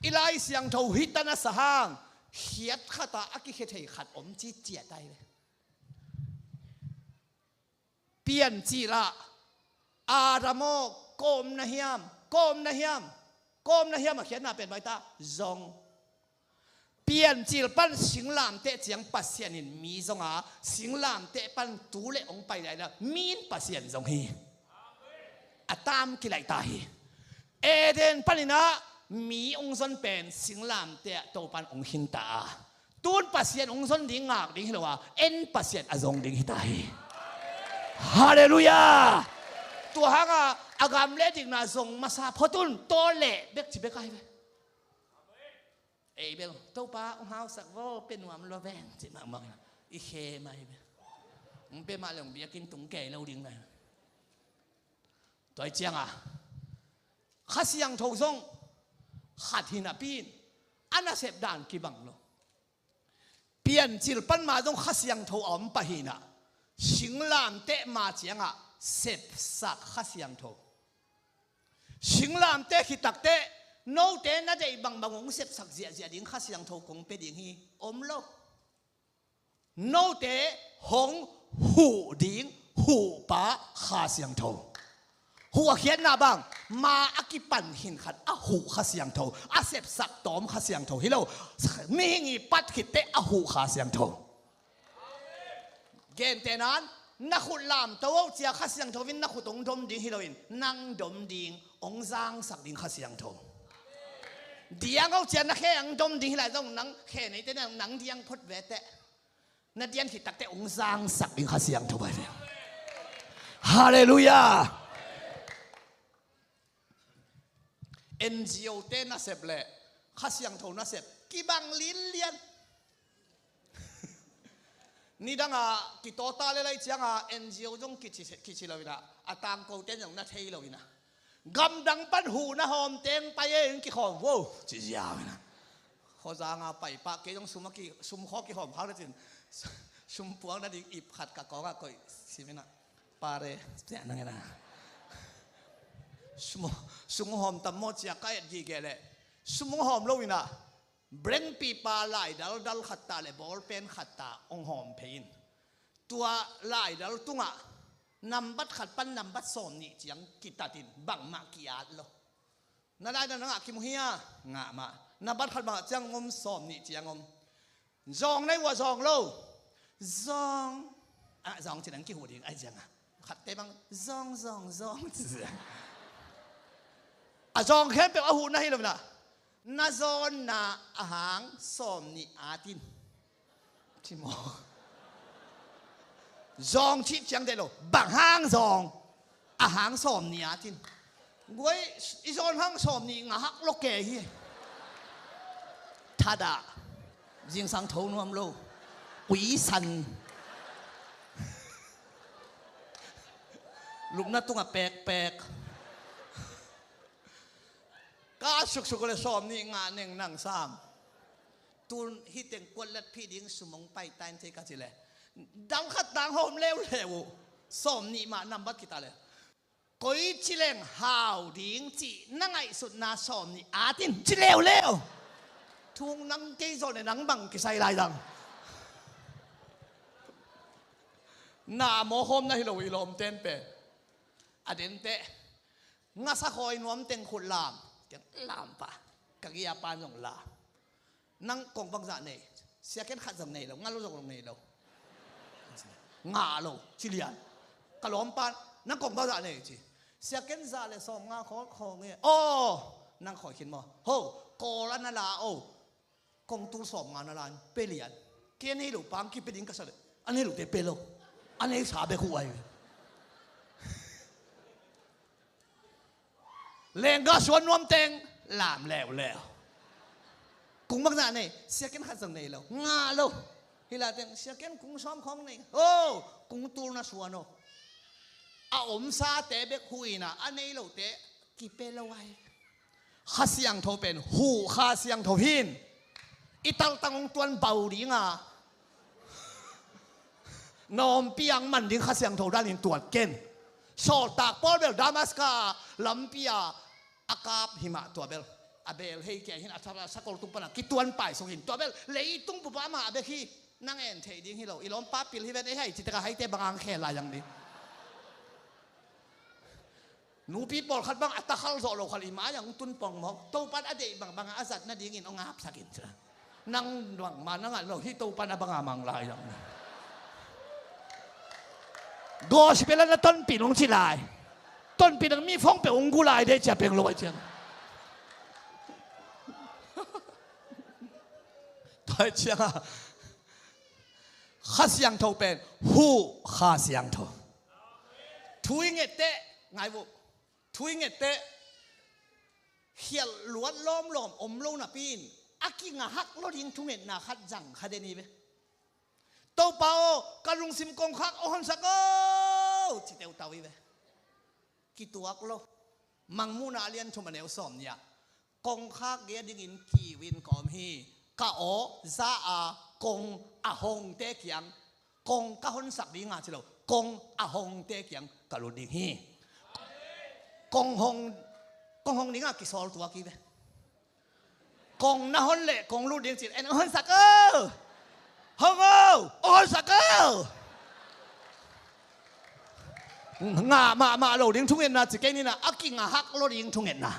I Lai Siangtho hi tan a sa hang, khiat khat a a kikhia thei khat om ci ciat ai ve. Piancil ah, Adam aw, kawm na hiam, kawm na hiam, kawm na hiam a khiatna pen bang ta, zong. Piancil pan singlamteh ciang Pasian in mi zong a, singlamteh pan tu le hong pai lai la, mi in Pasian zong hi. A tam kilaih ta hi. Eden panin ah mi hong zon pen singlamteh ah Topa in hong khin ta a. Tun Pasian hong zon ding ngak ding hi lo a, en Pasian a zong ding hi ta hi. Halleluiah. Tua hanga a gam le dikna zong masa phot un, tawl leh bek ci bek ahi ve. Ei bel, Topa hong hausak vo, pia nuam lua veng, ci mahmah ina, i khe mah hi bel. Hong pia mah le hong biakinn tung kei lo ding lai. Tua hi cianga Kha Siangtho zong khat hi napi in a nasep dan kibang lo. Piancil pan ma zong Kha Siangtho a om pah hi na. Singlamteh ma cianga sepsak Kha Siangtho. Singlamteh khit takteh note na deih bangbang hong sepsak ziahziah ding Kha Siangtho kong pia ding hi, om lo. Note hong huh ding huhpa Kha Siangtho. Huh a khiatna bang, ma a kipan khin khat a huh Kha Siangtho, a sepsak tawm Kha Siangtho hi lo. Mihing i pat khitteh a huh Kha Siangtho. Gentehna in, na khut lamto oh cia Kha Siangtho in na khut hong dom ding hi loin, nang dom ding hong zangsak ding Kha Siangtho. Diang oh cia na khe hong dom ding hi lai zong, nang khe neite nang, nang diang phot ve teh. Na dian khit takteh hong zangsak ding Kha Siangtho bai ve. Halleluiah. N G O te nasep le Kha Siangtho nasep kibang linlian. Nidanga kitawta le lai cianga N G O zong kici, kici lo ina, a tangkote zong na thei lo ina. Gamdang pan huhna hawm teng pai e in kikhawm vo, ci ziau ina. Khuazanga pai pah kei zong sum a ki, sum khaw kihawm khak le cin, sum puang nading ip khat ka kawngah koih sim ina. Pare, ciah nang ina. Sum, sum hawm tam maw cia ka et gige le. Sum hawm lo ina. Brengpipa laidal dal khat ta le bawlpen khat ta hong hawm phei in. Tua laidal tungah nambat khat pan nambat sawm nih ciang kitatin bangmah ki-at lo. Na laidal na ngah kimu hia? Ngah mah. Nambat khat bangah ciang om, sawm nih ciang om. Zawng nei uh a zawng lo. Zawng. Ah, zawng ci nang kihuh ding ai ciangah. Khatte bang zawng, zawng, zawng. A zawng khempeuh a huhna hi lo na. Na zawnna a hang sawm nih atin. Ci maw? Zawng cih ciang deh lo. Bang hang zawng? A hang sawm nih atin. Guai, i zawn hang sawm nih ngah hak lo kei hi. Thadah. Zingsang tho nuam lo. Ui san. Lupna tungah pekpek. Ka suksuk le sawm nih ngah neng nang sam. Tun hih teng kuat lat phih ding sum hong pai ta in thei ka ci le. Dang khat dang hawm leuleu uh. Sawm nih mah nambat kita le. Koi ci leng hau ding cih na ngaihsutna sawm nih atin ci leuleu. Thung nang kei zawn e nang bang kisai lai dang. Na mawkhawm na hi lo i lawm ten pen. A denteh. Ngasa khawi nuam teng khut lam. Kiang lam pah. Ka gia pan zong lam. Nang kong bangzah nei? Sia ken khat zong nei lo, ngah lo zong nei lo. Ngah lo, ci lian. Ka lawm pan, nang kong bangzah nei ci? Sia ken zah le sawm nga khawl khawl nge. Aw, nang khawi khin maw? Ho, kawl a na la o. Kong tul sawm nga na la in, pe lian. Kei a nei lo pang kipe ding ka sa le. A nei lo te pe lo. A nei sa bek uh ai. Lengga suan nuam teng lam leuleu. Kung bangzah nei? Sia ken khat zong nei lo. Ngah lo. Hi la teng sia ken kung sawm khawng nei. O, kung tul na suan o. A omsate bek huh ina, a nei lote kipe lo ai. Kha Siangtho pen huh Kha Siangtho hin i taltang hong tuan bau dinga, nawmpi ang man ding Kha Siangtho danin tuat ken. Sawltak Paul bel Damaska lampi a a kap himah tua bel a beel hei kei hin a thara sakol tung pana kituan paisuk hin tua bel leitung bup ah mah a bek hi. Nang en theih ding hi lo. I lawmpa pil hi ven ei hai citeka haite bang ang khel lai ang ding. Nupi pawlkhat bang a takhal zawh lo khal i mai-ah hong tun pong mawk. Topan a deih bangbang a zat nadingin hong apsakin. Nang bangma nang a lo hi Topan a banga mang lai ang. Gospel a na tonpin hong ci lai. Tonpin ang mi phone peuh hong gu lai dei cia peng lo ai ciang. Tua Tua ciangah Kha Siangtho pen huh Kha Siangtho. Thu i nget teh, ngai uh. Thu i nget teh khialh luat lawmlawm om lo napi in a kingahak lo ding thungetna khat zang kha den hi ve. Topa aw, ka lungsim kongkhak aw honsak aw, ci teutau hi ve. Kituak lo. Mangmuhna a lian thum a neu sawm nih ah, kongkhak gei a dingin kiu in ka om hi. Ka aw za a kong a hongte kiang kong ka honsak ding a ci lo, kong a hongte kiang ka lut ding hi. Kong hong, kong hong ding a kisawl tuak hi ve. Kong na hon leh kong lut ding cin en, honsak o, hong o, honsak o. Ngah mahmah lo ding thungetna ci kei ni na, a kingahak lo ding thungetna.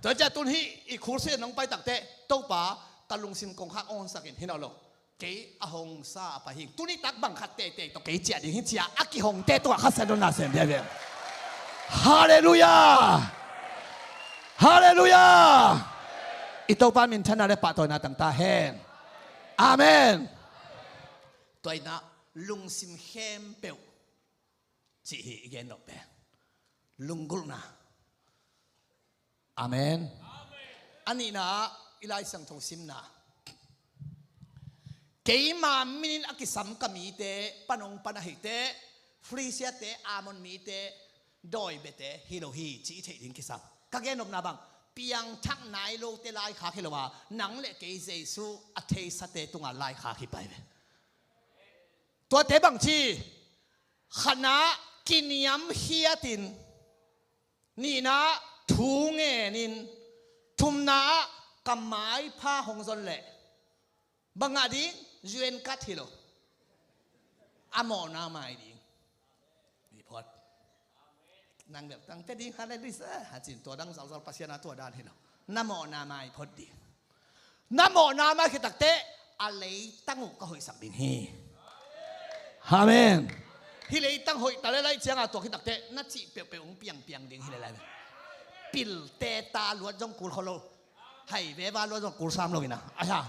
Tua ciah tun hih i khulsia nong pai takteh, Topa, ka lungsim kongkhak hong honsak in, hi nawn lo. Kei a hong sa a pai hi. Tuni tak bang khat teitei tawh kei ciah ding hi, ciah a kihongte tungah Kha Siangtho na sem biakbiak. Halleluiah. Halleluiah. I Topa minthanna le pahtawina tang ta hen. Amen. Tua hi na, lungsim khempeuh cih hi i gen nop pen lunggulhna. Amen. A nihna ah i Lai Siangtho simna, keima min in a kisam ka mite, pan hong pan ahih teh, Filistia-te, Ammon mite, dawi biate hi lo hi, ci i theih ding kisam. Ka gen nopna bang, piangthak nai lote laikhak hi lo a, nang le kei Jesu a theisate tungah laikhak hi pai ve. Tuate bang ci, khatna ah kiniamkhiatin, nihna ah thu ngenin, thumna ah ka maipha hong zon leh bang ngah ding, U N card hi lo, a mawhna mai ding. Hi phot. Nang bel tang pia ding, halleluiah, a cin tua dang zalzal Pasian a tua dan hi lo. Na mawhna mai phot ding. Na mawhna mai khit takteh a leitang uh ka hoihsak ding hi. Amen. Hih leitang hoih ta le lai cianga tua khit takteh na cih peuhpeuh hong piangpiang ding hi le lai. Pilte ta luat zong kul kho lo. Hai veva luat zong kul sam lo ina. Aia.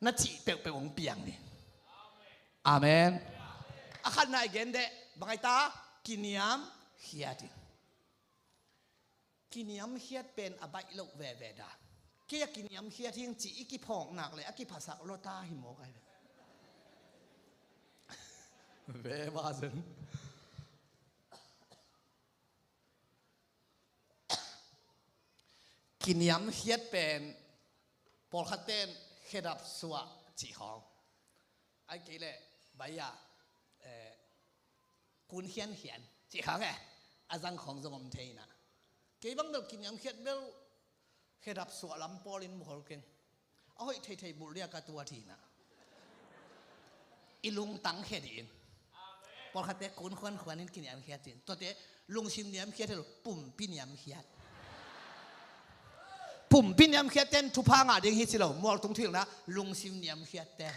Na cih peuhpeuh hong piang ding. Amen. A khatna i gen deh, bang ai ta, kiniamkhiat in. Kiniamkhiat pen a baih loh veve dan. Kei a kiniamkhiat hing cih i kiphawknak le a kiphasak lua ta hi mawk ai ve. Veva zen. Kiniamkhiat pen pawlkhatte in khedap suah cih khawng, ai kei leh baia, eh, kun khiankhian cih khawng, eh, a zang khawng zong om thei ina. Kei bang bel kiniamkhiat bel khedap suah lam pawlin mukhol keng. A hoih theithei bulh dia ka tuat hi ina. I lungtang khe dih in. Pawlkhatte kun khuankhuan in kiniamkhiat in. Tuate lungsim niamkhiat hi lo, pumpi niamkhiat. Pumpi niamkhiat ten thupha ngah ding hi ci lo, mualtung thuhilhna, lungsim niamkhiat ten.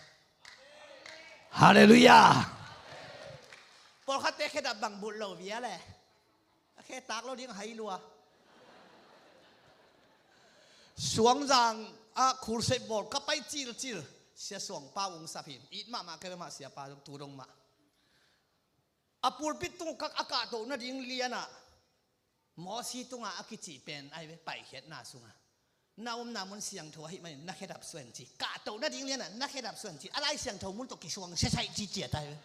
Halleluiah. Pawlkhatte khedap bang bulh lo via le. A khe tak lo ding hai lua. Suangzang ah crusade bawl ka pai cilcil. Sia Suangpa ung sap hin. It mahmah kei mah siapa zong tu dong mah. A pulpit tung kak a kahtoh nading lianah Mosi tungah a kici pen ai ve, paikhiatna sungah. Na omna mun siangtho ahih manin na khedap suan ci. Kahtoh nading lianah na khedap suan ci. A Lai Siangtho mun tawh kisuang siasaih ci ciat ai ve.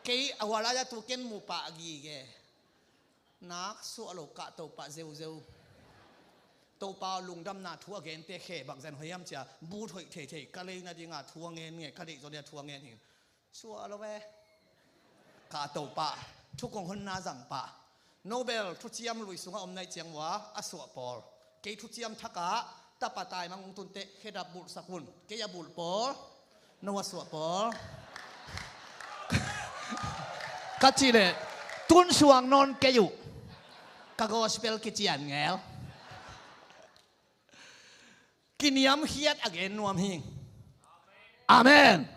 Kei a hua lai-ah tu ken muh pah gige. Nak suah lo kahtoh pah zeuzeu. Topa lungdamna thu a gente khe bang zan hoih hiam cia. But hoih theithei ka lei nadinga thu a ngen nge, ka deih zaw dia thu a ngen hi. Suah lo ve. Kahtoh pah. Thu kong honna zang pah. Nobel thuciam lui sungah om naih ciang ua a suah pawl. Kei thuciam thakah tapa taimang ung tunte khedap bulhsak un. Kei a bulh pawl. No a suah pawl. Ka cih leh tun suang nawn kei uh. Ka gospel kician ngel. Kiniamkhiat a gen nuam hi. Amen.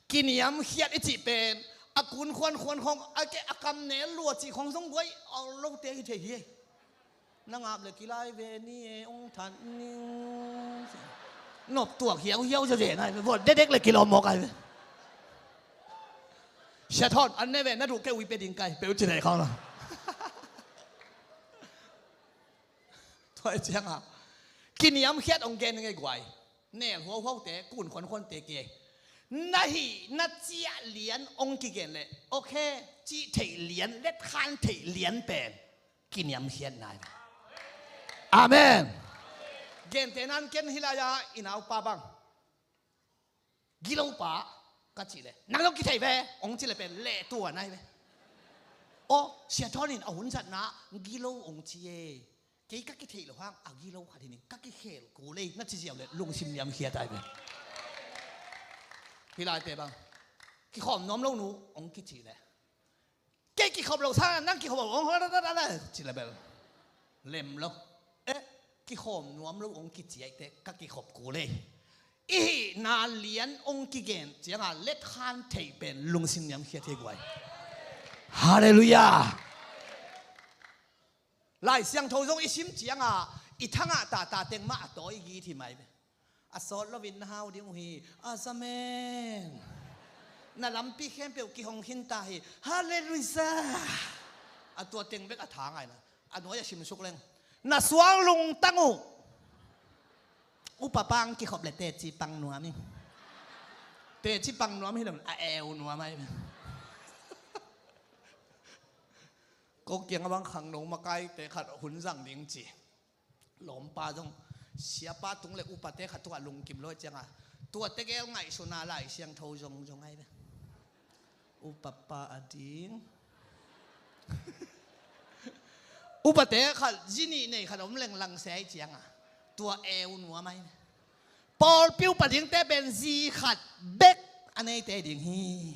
Kiniamkhiat i cih pen a kun khuankhuan khong a keh a kam nel lua cih khong zong guai a lote hi thei hi. Na ngap le kilai ve ni e ong that ning. Nop tuak hiauhiau zazen ai ve. Vot dedek le kilawm mawk ai ve. Sia Thawn, an ne ve, na duh kei uh i pia ding kai, peuh ci lei khawng lo. Tua hi cianga kiniamkhiat hong gen ngei guai. Nel huauhuaute, kun khuankhuante kia, na hih na ciah lian hong kigen leh, okay, cih theih lian, letkhan theih lian pen kiniamkhiatna hi. Amen. Gentehna in ken hih lai-a i naupa bang, gilo pa ka cih leh, nang zong kithei ve, hong cih leh pen lehtuan ahi ve. Aw, Sia Thawn in a hun zatna gilo hong ci e. Kei ka kitheih loh hang a gilo khat hi ning, ka kikhel kul ei, na ci ziau leh lungsim niamkhiat ahi ve. Hih laite bang, kikhawm nuam lo nu hong kicih leh, kei kikhop lo sa, nang kikhop lo, ong, la, la, la, la, ci le bel lem lo. Eh, kikhawm nuam lo ong kici ahih teh ka kikhop kul ei. I hihna lian ong kigen cianga letkhan theih pen lungsim niamkhiat hi guai. Halleluiah. Lai Siangtho zong i sim cianga i thangah tata teng mah a tawi git hi mai ve. A sawt loin na hau ding uh hi. Amen. Na lampi khempeuh kihong khinta hi. Halleluiah. A tua teng bek a tha ngaina. A nuai a simsuk leng, na suang lungtang uh. Upa pang kikhop le teci pang nuam hi. Teci pang nuam hi lo, a eu nuam ahi. Ko kiang a bang khangno makaite khat hun zang ding ci. Lawmpa zong siapa tung le upate khat tungah lungkim lo cianga, tua tegel ngaihsutna Lai Siangtho zongzong ahi ve. Upapa a ding. Upate khat zi nih nei khat om leng langse ahi cianga, tua eu nuam ahi ve. Pawlpi upa dingte pen zi khat bek a neite ding hi.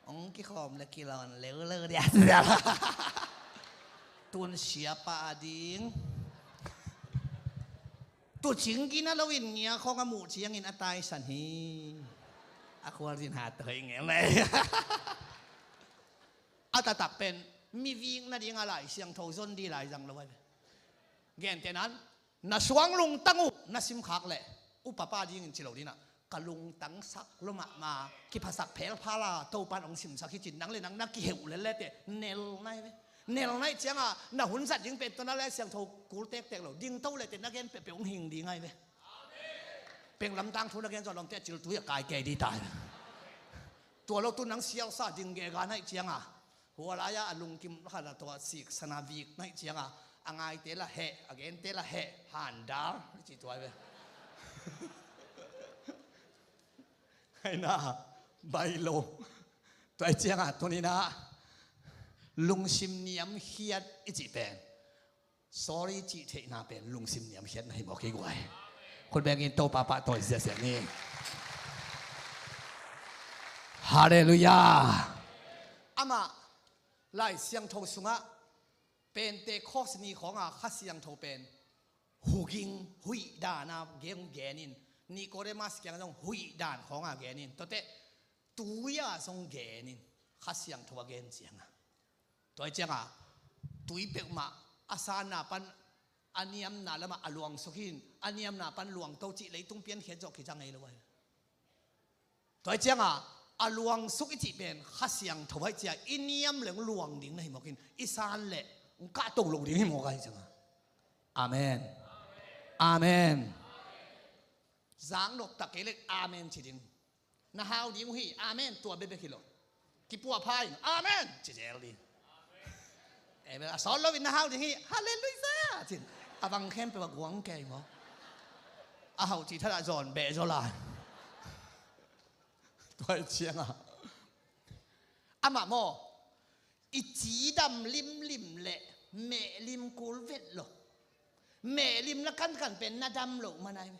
Hong kikhawm le kilawn leuleu dia. Tun siapa a ding. Tucing gina loin ngia khawng a muh ciangin a taisan hi. A khualzin hat hoi ngel lei. A taktak pen mi vik nadinga Lai Siangtho zon di lai zang lo ahi ve. Gentenan, na suang lungtang uh na simkhak leh, upapa dingin ci lo dinah, ka lungtang sak lo mahmah, kiphasak phelphal a Topan hong simsak hi cin, nang le nang na kiheuh lellete nelna hi ve. Nelna hi cianga na hun zat ding pen tawh na Lai Siangtho kul tektek lo, dingto lete na gen peuhpeuh hong hing ding ahi ve. Penglam tangthu na gen zong lawmte a cil tui a kai kei di ta hi ve. Tua lo tu nang sialsa ding gega na hi cianga, hua lai-a a lungkim khat a tua siksana vik na hi cianga, a ngaite la heh, a gente la heh, handal ci tua hi ve. Aina, bailo. Tua hi cianga tuninah lungsim niamkhiat i cih pen, sorry cih theihna pen lungsim niamkhiatna hi mawk hi guai. Khut bengin Topa pahtawi ziahziah ni. Halleluiah. Amah Lai Siangtho sungah Pentecost ni khawnga Kha Siangtho pen huging, huih dana gen, genin, Nicodemus kiang zong huih dan khawnga genin, tuate tui-a zong genin, Kha Siangtho a gen cianga, tua hi cianga tui peuhmah a sanna pan a niamna lamah a luangsuk hin, a niamna pan luangto cih leitung piankhiat zawh kizang ei lo ahi. Tua hi cianga a luangsuk i cih pen Kha Siangtho ahi cia, i niam leng luang ding na hi mawkin, i san leh hong kahto lo ding hi mawk ahi cianga. Amen. Amen. Zang noktak kei leh amen ci ding. Na hau ding uh hi, amen, tua bekbek hi lo. Kipuahpha in, amen, ci zel ding. Amen. A sawt loin na hau ding hi, halleluiah, cin. A bang khempeuh a guang kei maw. A hauh cih thadah zawn beh zaw lai. Tua hi cianga amah maw, i cidam limlim leh mehlim kul vet lo. Mehlim na kankan pen na dam loh man ahi.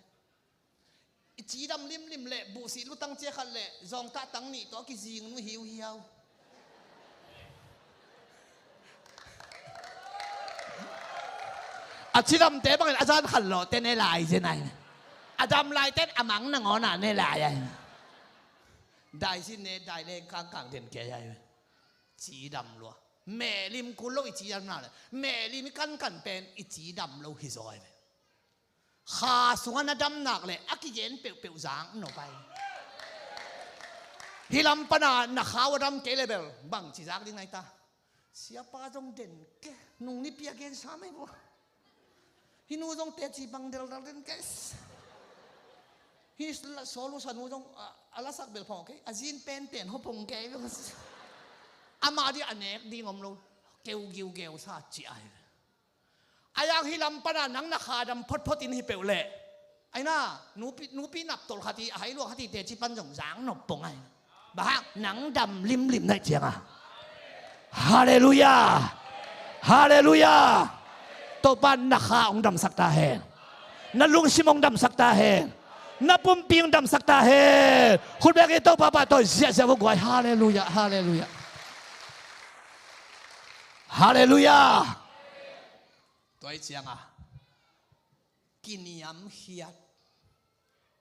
I cidam limlim leh buhsih lutang cia khat leh zawngtah tang nih tawh a kizing nu hiuhiau. A cidamte bangin a zan khat lawhte ne lai zen ahi. A dam laite in a mang nangawnah ne lai ahi. Daizin ne, dai leng kangkang den kei ahi. Cidam lua. Mehlim kul lo i cidam na le, mehlim i kankan pen i cidam lo hi zaw ahi ve. Kha sungah na dam nak leh a kigen peuhpeuh zak nop ai. Hih lam pana na kha uh a dam kei leh bel bangci zak ding na hi ta? Siapa zong den kei, nung nipi a gensa mai bua. Hih nu zong teci bang deldal den kei. Hih la solution nu zong a, a lasak bel phawk kei, a zin pen ten hopong kei. Amah dih a nek ding om lo. Keu giu geu sa ci ai. A yang hih lam pana nang na kha dam photphot in hi peuh leh, aina, nupi, nupi nap tolh khat hi, a hai luang khat hi teci pan zong zak nop pong ai. Bang hang, nang dam limlim na hih cianga. Halleluiah. Halleluiah. Topa na kha hong damsak ta hen. Na lungsim hong damsak ta hen. Na pumpi hong damsak ta hen. Khut beng in Topa pahtawi ziahziah uh guai. Halleluiah. Halleluiah. Halleluiah. Tua hi cianga kiniamkhiat.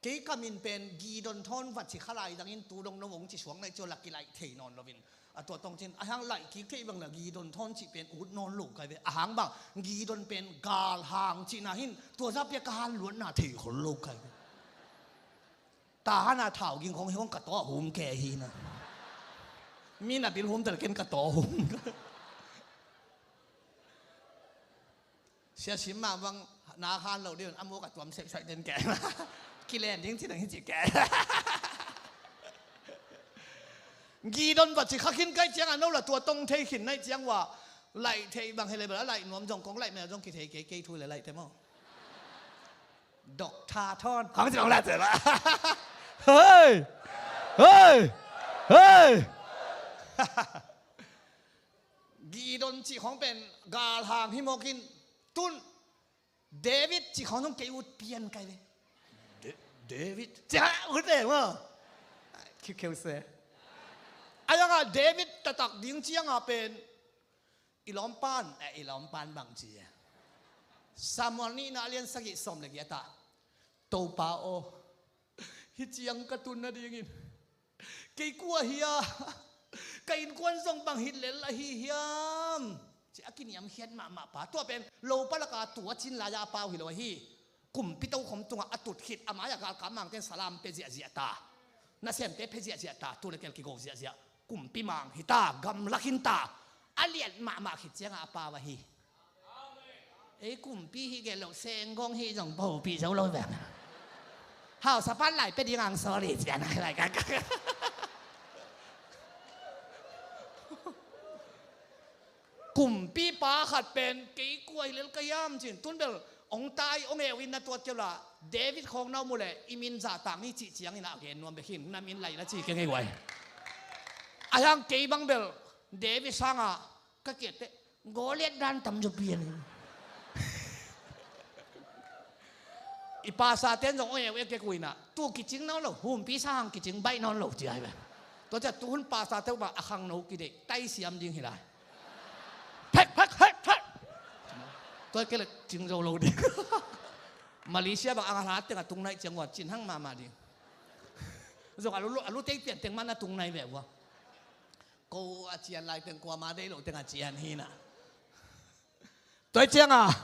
Kei ka min pen Gideon Thawn va ci kha lai dangin tu dong no hong ci suak na hi ciang la kilaih thei nawn loin. A tua tawng cin a hang laih kik thei bang la Gideon Thawn cih pen ut nawn lo kai ve. A hang bang Gideon pen galhang cihna hin tua zah pia ka han luatna thei khol lo kai ve. Tahan a thau ging khong hi hong ka tawh hum kei hi na. Mi na bil hum tel ken ka tawh hum. Sia sim mah bang na han lo ding a muk a tuam sek sai den kei. Kilen ding ci dang hi ci kei. Gideon va ci kha khin kai ciang a no la tua tong thei khin nai ciang ua laih thei bang hi le bel a laih nuam zong kong laih mel zong kithei kei kei thu le laih te maw. Doctor Thawn. Khang ci dong la ce la. Hei! Hei! Hei! Gideon cih khong pen galhang hi mawkin tun David cih khong zong kei ut pian kai ve. Da-, David. Cia ut ve maw. Khiukheu se. A yanga David taktak ding cianga pen i lawmpan, eh, i lawmpan bang ci e. Samuel nihna a lian sagih sawm le giat ah, Topa aw, hih ciang ka tun nadingin kei kua hia? Ka innkuan zong bang hi lel ahi hiam? Ci a kiniamkhiat mahmah pa. Tua pen lopa laka tua cin lai-a a pau hi lo ahi. Kumpi tokhom tungah a tut khit a mai-ah galkap mangte'n salam pia ziahziah ta. Nasemte pia ziahziah ta. Tu le kel kigo ziahziah. Kumpi mang hi ta, gamla khin ta. A liat mahmah khit ciangah a pau ahi. Ei kumpi hi gel lo, Senggong hi zong bopih zo lo veng. Hausa pan lai pia ding ang sorry cian lai kak. Kumpipa khat pen kei kua hi lel ka hiam cin tun bel ong tai ong eu in na tuat keu la David khawng na um uh leh i min zahtak ni cih ciangin a gen nuam bek hin na min lai na ci kei ngei uai. A hiang kei bang bel David sangah ka kiatte Goliat dan tam zaw pian. I pastor ten zong ong eu ek kek uh inah tu kicing nawn lo, humpi sa hang kicing baih nawn lo ci ai ve. Tua ciah tuhun pastor te uh bang a khangno kideih taisiam ding hi lai. Phek phek phek phek. Tua kei le cing zo lo ding. Malaysia bang a ngah hla tengah tung naih ciang uh a cin hang mahmah ding. Zong a lu, a lu tei pian teng mah na tung naih ve uh a. Ko a cian lai teng kuama deih lo teng a cian hi na. Tua ciangah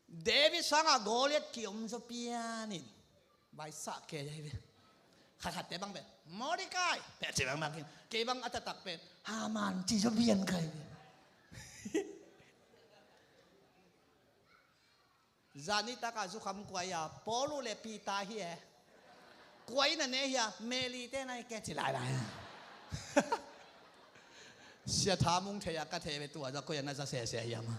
David sangah Goliat kiom zaw pianin baisah kei ahi ve. Khatkhatte bang ve Mordecai peh ci bang bang kei bang a taktak pen Haman ci zaw pian kai ve. Zani taka zukham kuai a Paulu le Peter hi e. Kuai na ne hi a Mary te na hi ke ci lailai. Sia thamung thei a ka thei ve tua za kuai a na za sese hi a ma.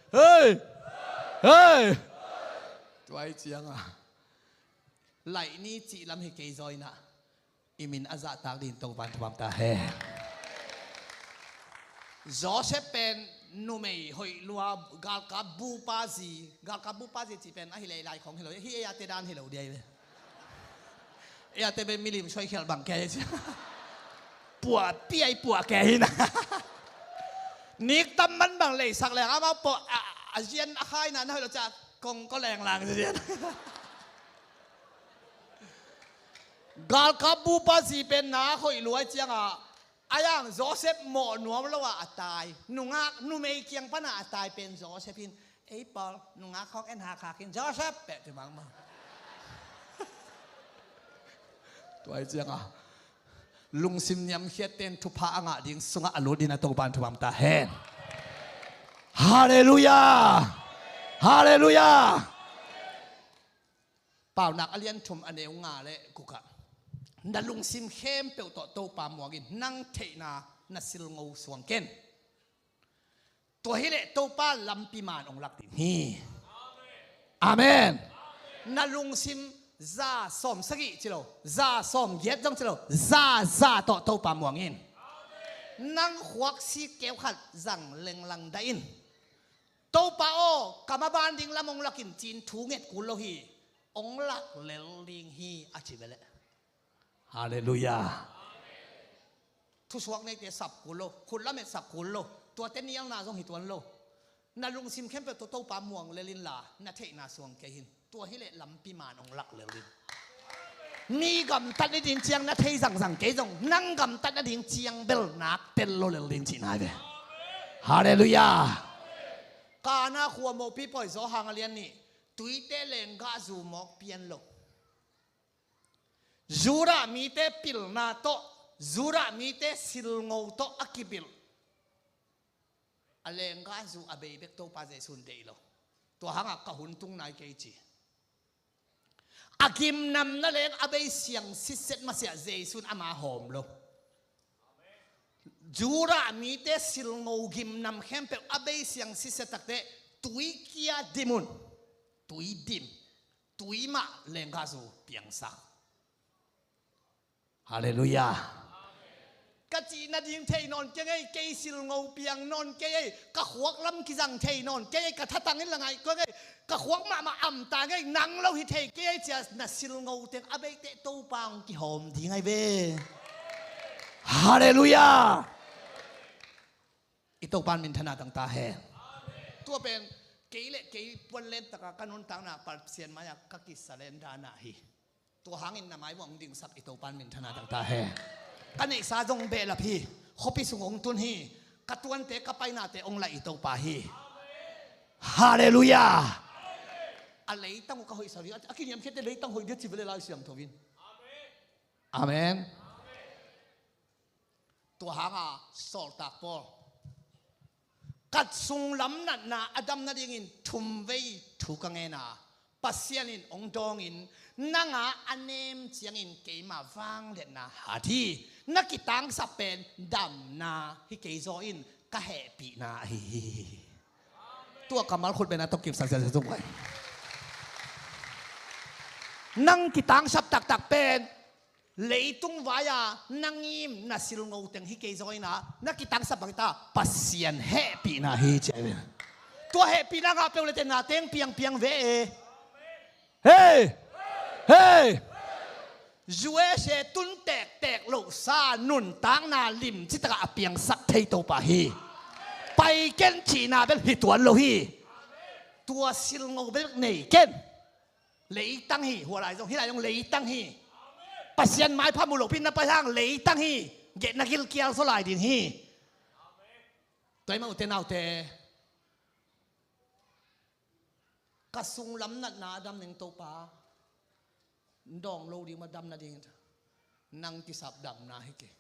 Hei! Hei! Tuai cianga laih ni cih lam hi kei zaw inah i min a zahtak ding Topan thupam ta he. Joseph pen numei hoih lua galkap bupa zi, galkap bupa zi cih pen ahi lei lai khong hi lo hi ei a te dan hi lo dia hi ve. Ei a te pen milim suai khial bang kei ci. Puah piai puah kei hi na. Nik tam man bang leisak leng amau puah a zian a khai na na hoih lo ca kong ko leng lang zian. Galkap bupa zi pen na hoih luai ciangah a yang Joseph mawh nuam lo ah a tai. Nungak numei kiang panah a tai pen Joseph in Ei Paul, nungak khawng en ha kha khin, Joseph, peh ci mangmang. Tua hi cianga lungsim niamkhiatte in thupha a ngah ding sungah a lut dingin a Topa in thupha pia ta hen. Halleluiah. Halleluiah. Paunak a lian thum a neu nga le gukah, na lungsim khempeuh tawh Topa muang in, nang theihna na silngo suang ken. Tua hileh Topa lampi man hong lak ding hi. Amen. Na lungsim za sawm sagih ci lo, za sawm giat zong ci lo, za za tawh Topa muang in. Nang khuaksi keu khat zang lenglang dah in, Topa aw, ka maban ding lam hong lak in, ci-in thu nget kul lo hi. Hong lak lel ding hi, a ci ve leh. Halleluiah. Thusuak neite sap kul lo, khut lamet sap kul lo, tuate nialna zong hi tuan lo. Na lungsim khempeuh tawh Topa muang lel inla, na theihna suang kei in. Tua hileh lampi man hong lak lel ding. Mi gamtat nading ciang na thei zangzang kei zong, nang gamtat nading ciang bel nak tel lo lel ding cihna hi ve. Halleluiah. Kana khua mopi pawi Johan a lian nih, tuite lenggahzu mawk pian lo, Judah mite pilna tawh, Judah mite silngo tawh a kipilh a lenggahzu a bei bek Topa Jesu in deih lo. Tua hangah ka hun tung nai kei ci. A gimnamna leng a bei siang sitset masiah Jesu in ama hawm lo. Judah mite silngo gimnam khempeuh a bei siang sitset takteh, tui kia dim un. Tui dim. Tui mah lenggahzu piangsak. Halleluiah. Ka cih nading thei nawn kei ngei, kei silngo piang nawn kei ei, ka khuak lam kizang thei nawn kei ei, ka thatang in la ngaih kua ngei, ka khuak mahmah amta ngei, nang lo hi thei kei ei, cia na silngo teng a beiteh Topa hong kihawm ding ahi ve. Halleluiah. I Topa in minthanna tang ta hen. Tua pen kei le kei puan len taka ka nuntakna Pasian mai-ah ka kisalenda na hi. Tua hangin na maimuang dingsak i Topa in minthanna tang ta hen. Ka neihsa zong behlap hi. Khuapi sung hong tun hi. Ka tuante ka painate hong laih i Topa hi. Halleluiah. A leitang uh ka hoihsa ding a kiniamkhiate leitang hoih dia ci ve le Lai Siangtho in. Amen. Tua hanga sawltak Paul, ka sunglam natna a dam nadingin thumvei thu ka ngen a, Pasian in hong dawngin, nanga a nem ciangin keima vangliatna hat hi. Na kitangsap pen damna hi kei zaw in, ka hehpihna ahi hi. Tua kammal khut pen a tawh kipsak ziahziah zong vai. Nang kitangsap taktak pen leitung vai-a na ngim na silngo teng hi kei zaw in a, na kitangsap bang hi ta, Pasian hehpihna hi ci a hi ve. Tua hehpihna ngah peuh le teh na teng piangpiang ve e. Hei! Hei! U S A tun tektek lohsa nuntakna limci takah a piangsak thei Topa hi. Pai ken cihna bel hi tuan lo hi. Tua silngo bel nei ken. Leitang hi, hua lai zong, hih lai zong leitang hi. Pasian maipha mu lopi na pai hang leitang hi. Geh na gilkial zaw lai ding hi. Tua hi mah ute naute, ka sunglam natna a dam ning Topa, dawng lo ding mah dam nading, nang kisap damna hi kei.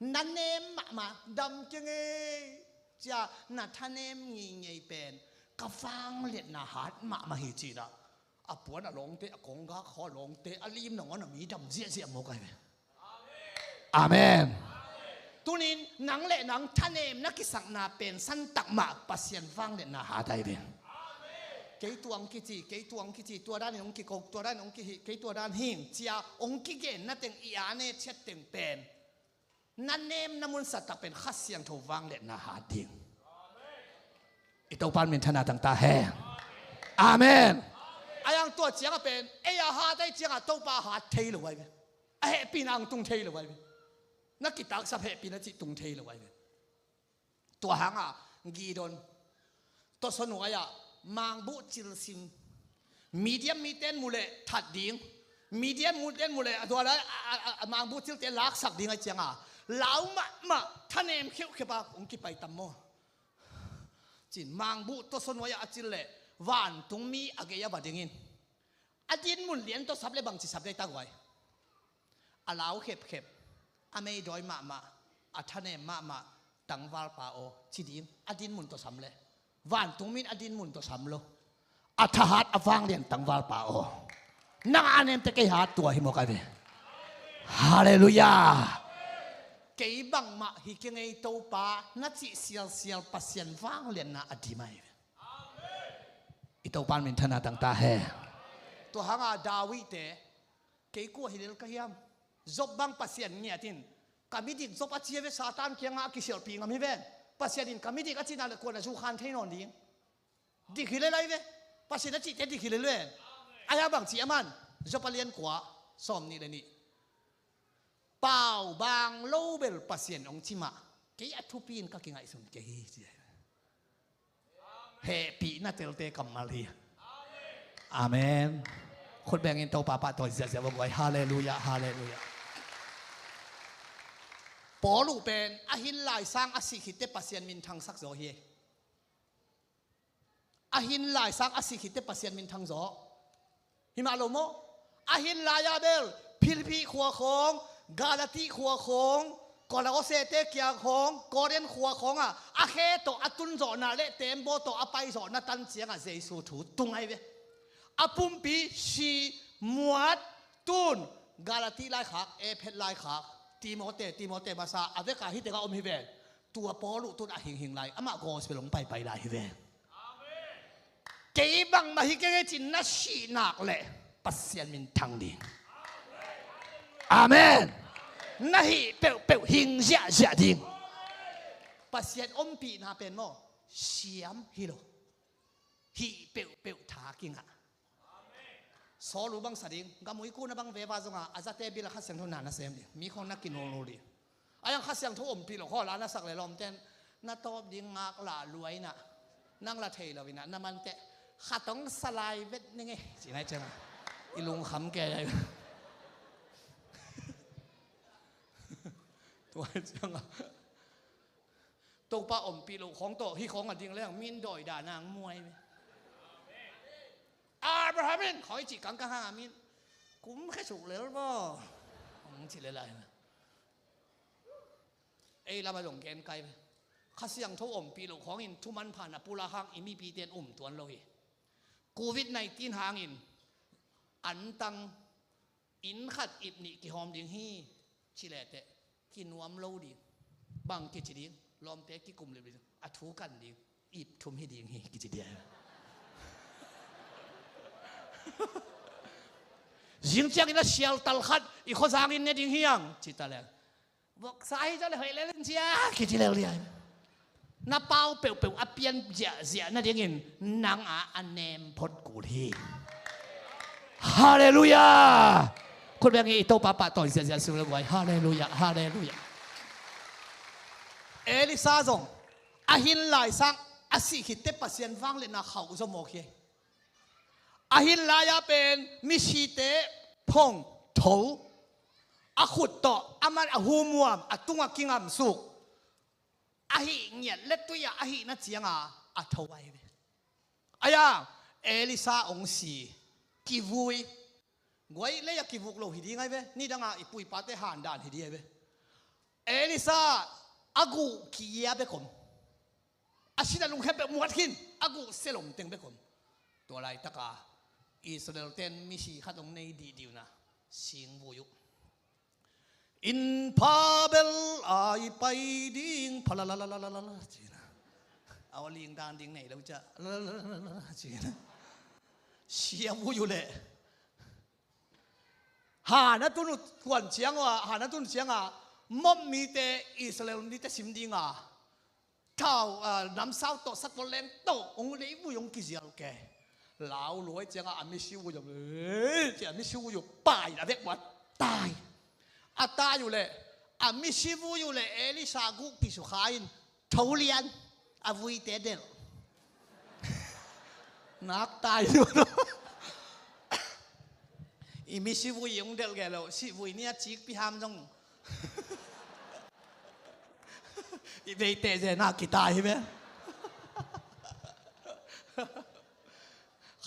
Na nem mahmah dam kei ngei, cia na thanem ngeingei pen ka vangliatna hat mahmah hi ci-in ah, a puan a lawngte, a konggak khaw a lawngte, a lim nangawn a mi dam ziahziah mawk ahi ve. Amen. Tunin nang le nang thanem na kisakna pen santak mah Pasian vangliatna hat ahi ve. Kei tuang kici, kei tuang kici, tua danin hong kiko, tua danin hong kihih, kei tua dan hing cia hong kigen na teng i a ne ciat teng pen, na nem na munsak tak pen Kha Siangtho vangliatna hat ding. I Topa in minthanna tang ta hen. Amen. A yang tua ciangah pen ei a hat ahi ciangah Topa a hat thei lo ahi ve. A hehpihna ang tung thei lo ahi ve. Na kitaksap hehpihna cih tung thei lo ahi ve. Tua hangah Gideon tawsaw nuai-ah mangbuh cilsim, Midian mite in mu leh that ding, Midian mite in mu leh a tua lai a, a, a, a mangbuh cilte laksak ding ahi cianga lau mahmah thanem kheuhkheuh a hong kipai tam maw? Cin mangbuh tawsaw nuai-ah a cil leh Vantung mi a gei a va dingin a dinmun lian tawh sap le bangci sap dei ta guai. A lau khepkhep, a meidawi mahmah, a thanem mahmah tangvalpa aw ci ding. A dinmun tawh sam le vantung min a dinmun tawh sam lo. A thahat a vanglian tangvalpa aw, nang a nemte kei hat tua hi mawk ai ve. Halleluiah. Kei bangmah hi kei ngei Topa na cih sialsial Pasian vanglianna a dim ai ve. I Topa min thana tangta he. Tua hanga David te, kei kua hi lel ka hiam? Job bang Pasian ngiat in, ka midik Job a ci a ve, Satan kiangah a kisialhpih ngam hi ven. Pasian in ka midik a cihna le kuan a zukhan thei nawn ding. Dik hi lel ai ve. Pasian a cihte dik hi lel ve. Ahi a bang ci a man, Job a lian kua, sawm nih le nih. Pau bang lo bel Pasian hong ci mah, kei a thupi in ka kingaihsun kei hi ci. Hehpihna telte kammal hi. Amen. Khut bengin Topa pahtawi ziahziah vua guai. Halleluiah, halleluiah. Paul uh pen a hin laisang a sih khitte Pasian minthangsak zaw hi. A hin laisang a sih khitte Pasian minthang zaw. Hi mah lo maw? A hin lai-a bel Philippi khua khawng, Galati khua khawng, Kolose te kiang khawng, Korin khua khawngah a khe tawh a tun zawhna le tembaw tawh a pai zawhna tan ciangah Jesu thu tung ai ve. A pumpi si muat tun, Galati laikhak, Efet laikhak, Timote, Timote masa a veka hite ka om hi ven. Tua Paul uh tun a hinghing lai, amah gospel hong paipai lai hi ven. Kei bangmah hi kei ngei cin na sih nak leh Pasian minthang ding. Amen. Na hih peuhpeuh hing ziahziah ding. Pasian ompihna pen maw, siam hi lo. Hih peuhpeuh tha kingah. Saul uh bang sa ding, gamui kuna bang veva zonga a zate bila Kha Siangtho na na sem ding, mi khawng na kinolnol ding. A yang Kha Siangtho ompih lo khaw la na sak le lawmten na tawp ding ngak la luaina, nang la thei lo ina na mante khatong salai vet ning e ci nai cianga i lungkham ke ai. Tua cianga Topa ompih loh khawng tawh hih khawng a ding leng min dawi dan ang muai ve. Abraham in khawi cih kangkang hang a min kum khe suk lel maw? Hong ci lel lai. Ei lama zong gen kai ve. Kha Siangtho ompih loh khawngin thuman phan a pula hang i mipite in um tuan lo hi. Covid nineteen hangin antang inn khat ip nih kihawm ding hi. Ci leteh kinuam lo ding. Bang kici ding? Lawmte kikum lip ding. A thu kan ding. Ip thum hi ding hi kici ding. Zing ciangin a sial tal khat i khuazangin ne ding hi ang ci ta leng. Voksa hi zaw le hoih lel in cia kici lel liai. Na pau peuhpeuh a pian ziahziah nadingin nang a a nem phot kul hi. Halleluiah. Khut beng i Topa pahtawi ziahziah sung le guai. Halleluiah, halleluiah. Elisa zong a hin laisang a sih khitte Pasian vangliatna khauh zaw mawk hi. A hin lai-a pen misite phong tho, a khut tawh a man a humuam a tungah kingamsuk, a hih ngiat le tui-ah a hihna cianga a tho ai ve. Ai-a Elisa hong si, kivui. Guai lei-a kivuk lo hi ding ai ve. Nidanga i puipate handan hi ding ai ve. Elisa a guh kia bek om. A sin a lungkhep bek muat khin, a guh selom teng bek om. Tua laitaka Israel ten misi khat hong nei dihdiuna singvui uh. Inn pha bel ai pai ding pha la la la la la la la cina. Au ling dan ding nei lo ca la la la la la la cina. Sia vui uh leh. Han a tun uh kuan ciang uh a, han a tun cianga Moab mite Israel mite sim dinga thau, ah, namsau tawh sakol leng tawh hong leivui hong kizial ke. Lau luai cianga a misi vui uh, eh, ci a misi vui uh pai a vek muat tai. A tai uh leh a misi vui uh leh Elisa guh kisukha in tho lian a vuite delh. Nak tai uh. I misi vui hong delh gelo, sih vui ni a cikpi ham zong i veite ze na kitai hi ve.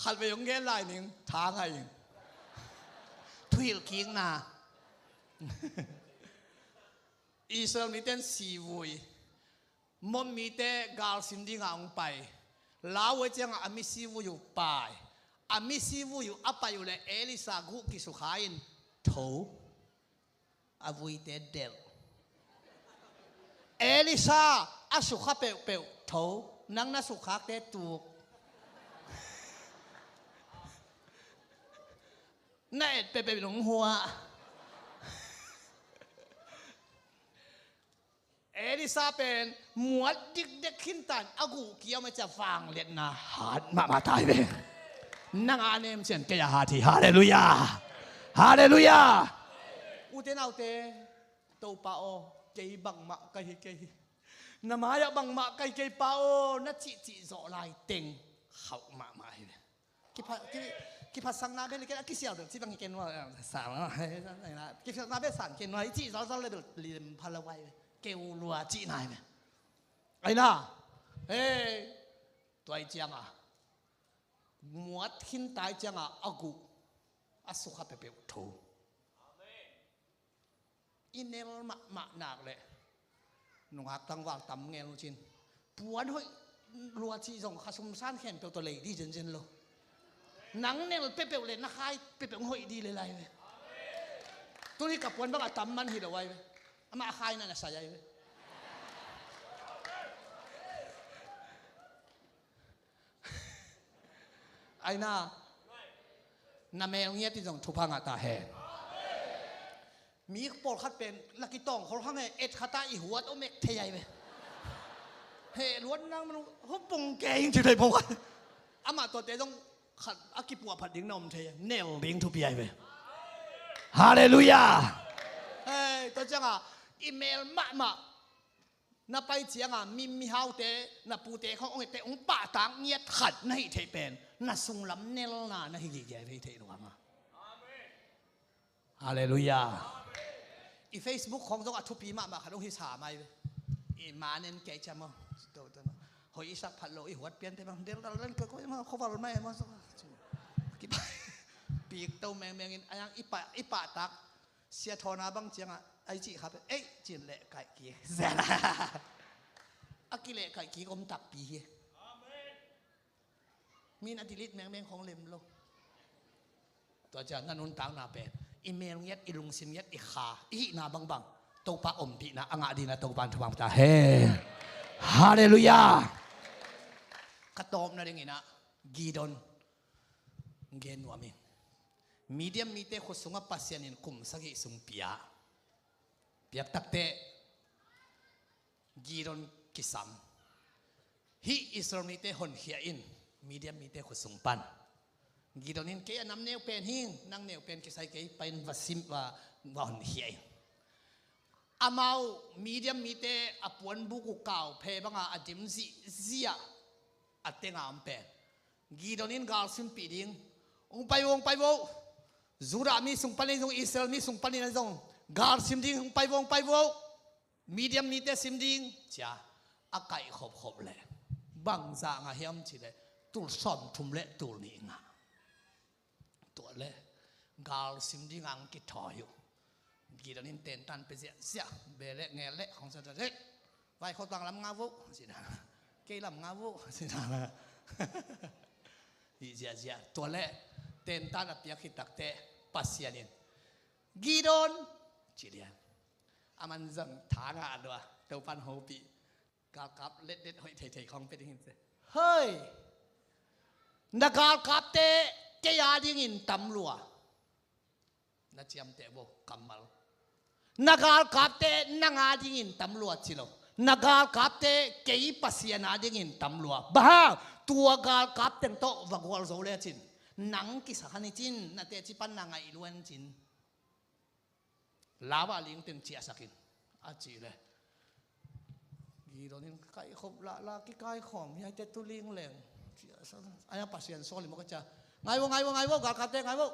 Khatvei hong gen lai ning, tha ngai ing. Thuhilh kikna. Israel mite in sivui, Moab mite galsim dingah hong pai. Lau uh ciangah a misivui uh pai. A misivui uh a pai uh leh Elisha guh kisukha in tho. A vuite delh. Elisha a sukha peuhpeuh tho. Nang na sukkhakte tuk. Na et peuhpeuh in hong huah. Elisha pen muat dikdek khinta in a guh kia mah cia vangliatna hat mahmah ta hi ve. Nang a nem ciang kei a hat hi. Halleluiah. Halleluiah. Ute naute, Topa aw, kei bangmah ka hi kei hi. Na mai-ah bangmah ka hi kei, Pa aw, na cihcih zawh lai teng khauh mahmah hi ve. Kipha, ki, kiphatsakna bel i ken a kisial bel ci bang i ken nua, sa, kiphatsakna bel san ken nua, i cih zalzal le bel lim pha lo ai ve. Keu lua cihna ai ve. Ai na. Hei. Tua i cianga muat khinta i cianga a guh a sukha peuhpeuh tho. I nel mahmah nak leh nungak tangval tam ngel cin. Puan hoih lua cih zong khasum san khempeuh tawh lei di zenzen lo. Nang nel peuhpeuh le na khai peuhpeuh hoih di le lai ve. Tuni ka puan bang a tam man hi lo ai ve. Amah a khai na na sai ai ve. Ai na, na mel ngiat in zong thupha ngah ta hen. Mi pawlkhat pen na kitawng khol hang he, et khat a i huat om ek thei ai ve. He luat nang man hupung kei in ci thei pawlkhat. Amah tuate zong khat a kipuah phat ding na om thei, nel ding thupi ai ve. Halleluiah. Hei, tua cianga i mel mahmah na pai cianga mi, mihaute, na pute khong ong ete ong pahtak ngiat khat na hih theih pen na sunglam nelna na hi gige thei thei lua ma. Halleluiah. I Facebook khong zong a thupi mahmah khat ong hi sa mai ve. I manen kei ciam aw. Hoih i sak phat lo i huat piante bang del dal len koi koi ma khoval mai ma so. Kipai. Pik to mengmeng in ayang i pah, i pahtak. Sia thawna bang cianga ai cih kha pe ei cin leh kaih ki. A kileh kaih ki om takpi hi. Min a delete mengmeng khong lem lo. Tua ciang na nuntakna pen i mel ngiat, i lungsim ngiat, i kha, i hihna bangbang Topa ompihna a ngah dina Topa in thupha ta hen. Halleluiah. Ka tawpna dinginah Gideon gen nuam in. Midian mite khut sungah Pasian in kum sagih sung pia. Piak takteh Gideon kisam. Hih Israel mite honkhia in, Midian mite khut sung pan. Gideon in kei a nam neu pen hing, nang neu pen kisai kei, pai in va sim, va, va honkhia in. Amau Midian mite a puanbuk uh kau phe banga a dim zihziah a tenga om pen Gideon in galsimpih ding. Hong pai vo, hong pai vo. Judah mi sung panin zong, Israel mi sung panin zong galsim ding, hong pai vo, hong pai vo. Midian mite sim ding cia a kaih khopkhop leh bangzah ngah hiam cileh tul sawmthum le tul nih ngah. Tua le galsim dinga ang kithawi uh. Gideon in tentan pe ziahziah, be le ngel le khong sa ta le. Vai khotang lam nga vo sina. Kei lam nga vo sina. Hi ziahziah tua le tentan a piak hi takteh Pasian in Gideon ci lian. A man zong tha ngah a lua Topan hopih. Galkap letlet hoih theithei khawng pia dingin se. Hei! Na galkapte kei a dingin tam lua. Na ciamteh vo kammal. Na galkapte nang a dingin tam lua ci lo. Na galkapte kei Pasian a dingin tam lua. Bang hang tua galkap teng tawh va gual zo le cin. Nang kisa khan i cin, na teci pan na ngaih luan cin. Lau a ling teng ciahsak in a cih le Gideon in kaikhop lahla kikaikhawm hiaite tu ling leng ciahsak. Aia Pasian sawl i mawk a cia. Ngai vo, ngai vo, ngai vo, galkapte ngai vo.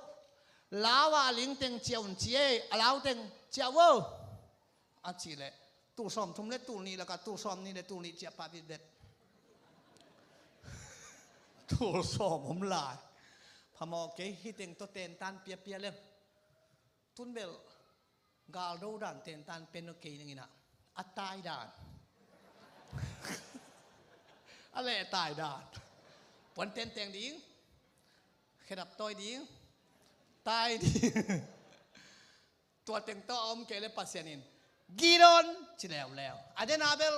Lau a ling teng ciah un ci ei, a lau teng ciah vo. A cih leh tul sawmthum le tul nih lakah tul sawmnih le tul nih ciah pah vitvet. Tul sawm om lai. Ka mawh kei, hih teng tawh tentan piapia leng. Tun bel galdo dan tentan pen aw kei ning in ah. A tai dan. A leh tai dan. Puan tenteng ding. Khedap tawi ding. Tai ding. Tua teng tawh a om kei leh Pasian in Gideon ci leuleu. A den a bel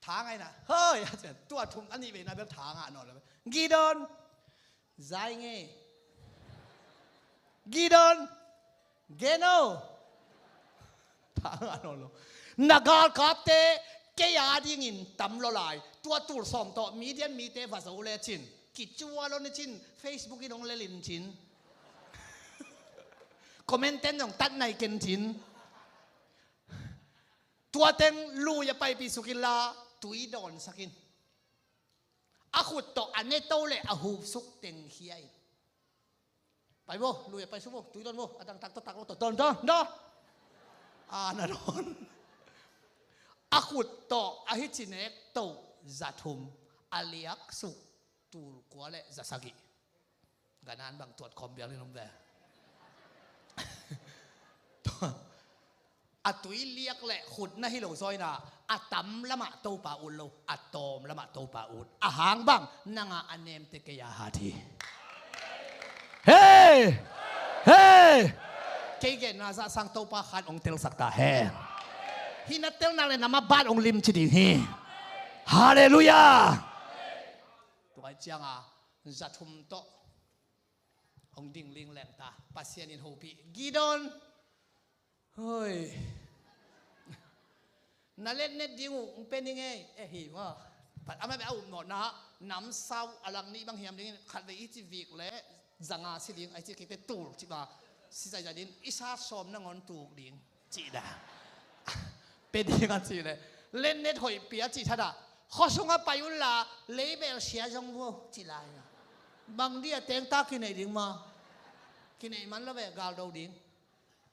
tha ngah in ah, hoi, a ci a, tua thum a nih veina bel tha ngah nawn lo. Gideon, zai ngei. Gideon, gen o. Tha ngah nawn lo. Na galkapte kei a dingin tam lua lai. Tua tul sawm tawh Midian mite va zo lecin, kicua lo ni cin, Facebook in hong lel in cin, comment ten zong tat nai ken cin. Tua teng lui a paipih suk inla, tui dawnsak in. A khut tawh a ne to leh a hupsuk teng khia in. Pai vo, lui a paisuk vo, tui dawn vo, a dangtak tawh tak lo tawh dawn, dawn, dawn. A na dawn. A khut tawh a hici nek to za thum, a liak suk tul kua leh za sagih. Ganan bang tuat khawm bial in om ve. A tui liak leh khut na hi lo zaw in ah, a tam lamah Topa ut lo, a tawm lamah Topa ut. A hang bang, nang a a nemte kei a hat hi. Hei! Hei! Kei genna zah sang Topa khan hong telsak ta hen. Hih na telna leh na maban hong limci ding hi. Halleluiah! Tua ciang a za thum tawh hong ding lingleng ta. Pasian in hopih, Gideon, hoi, na letnet ding uh hong pia ning ei. Eh, hi maw. Amah beh a upnawhna, namsau a lang nih bang hiam dingin, khatvei i ci vik leh za nga si ding, a i ci kikte tul ci ba, si zaizai ding, i sa sawm nangawn tuk ding, cih dah. Pia ding a cih leh, letnet hoih pia cih thadah, khua sungah pai unla, leibel sia zong vo, cih lai a. Bang dia tengta kineih ding maw? Kineih man lo ve, galdo ding.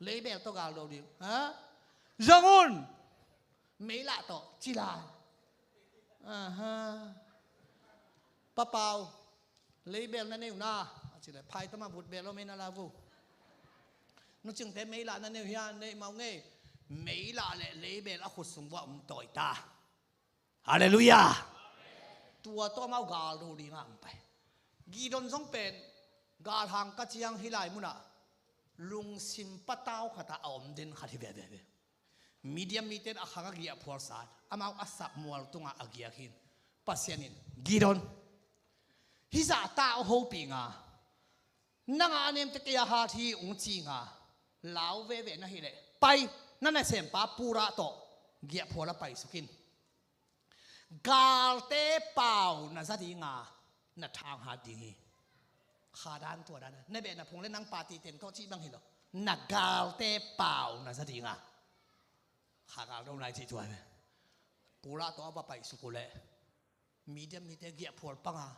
Leibel tawh galdo ding. Ha? Zong un. Meilah tawh, ci lai. Aha. Papau, leibel na nei uh na, a ci leh, phai tama vut bel lo mei na la vo. Nu Cingte meilah na nei uh hia, nei mau ngei. Meilah leh leibel a khut sung vuah um tawi ta. Halleluiah. Tua tawh amau galdo dingah hong pai. Gideon zong pen, galhang ka ciang hih lai munah lungsim patau khatah a om den khat hi veve ve. Midian mite in a khang a giahphual sat, amau a sak mual tungah a giak hi in. Pasian in, Gideon, hih zahta aw hopih nga, nang a a nemte kei a hat hi hong ci nga, lau veve na hih leh, pai, na nasempa Purah tawh giahphual ah paisuk in. Galte pau na za ding a, na thang hat ding hi. Kha dan tua dan a, na beh na phung leh nang party teng tawh cih bang hi lo. Na galte pau na za ding a. Kha galdo nai cih tua hi. Purah tawh a va paisuk uh leh, Midian mite giahphual pang a,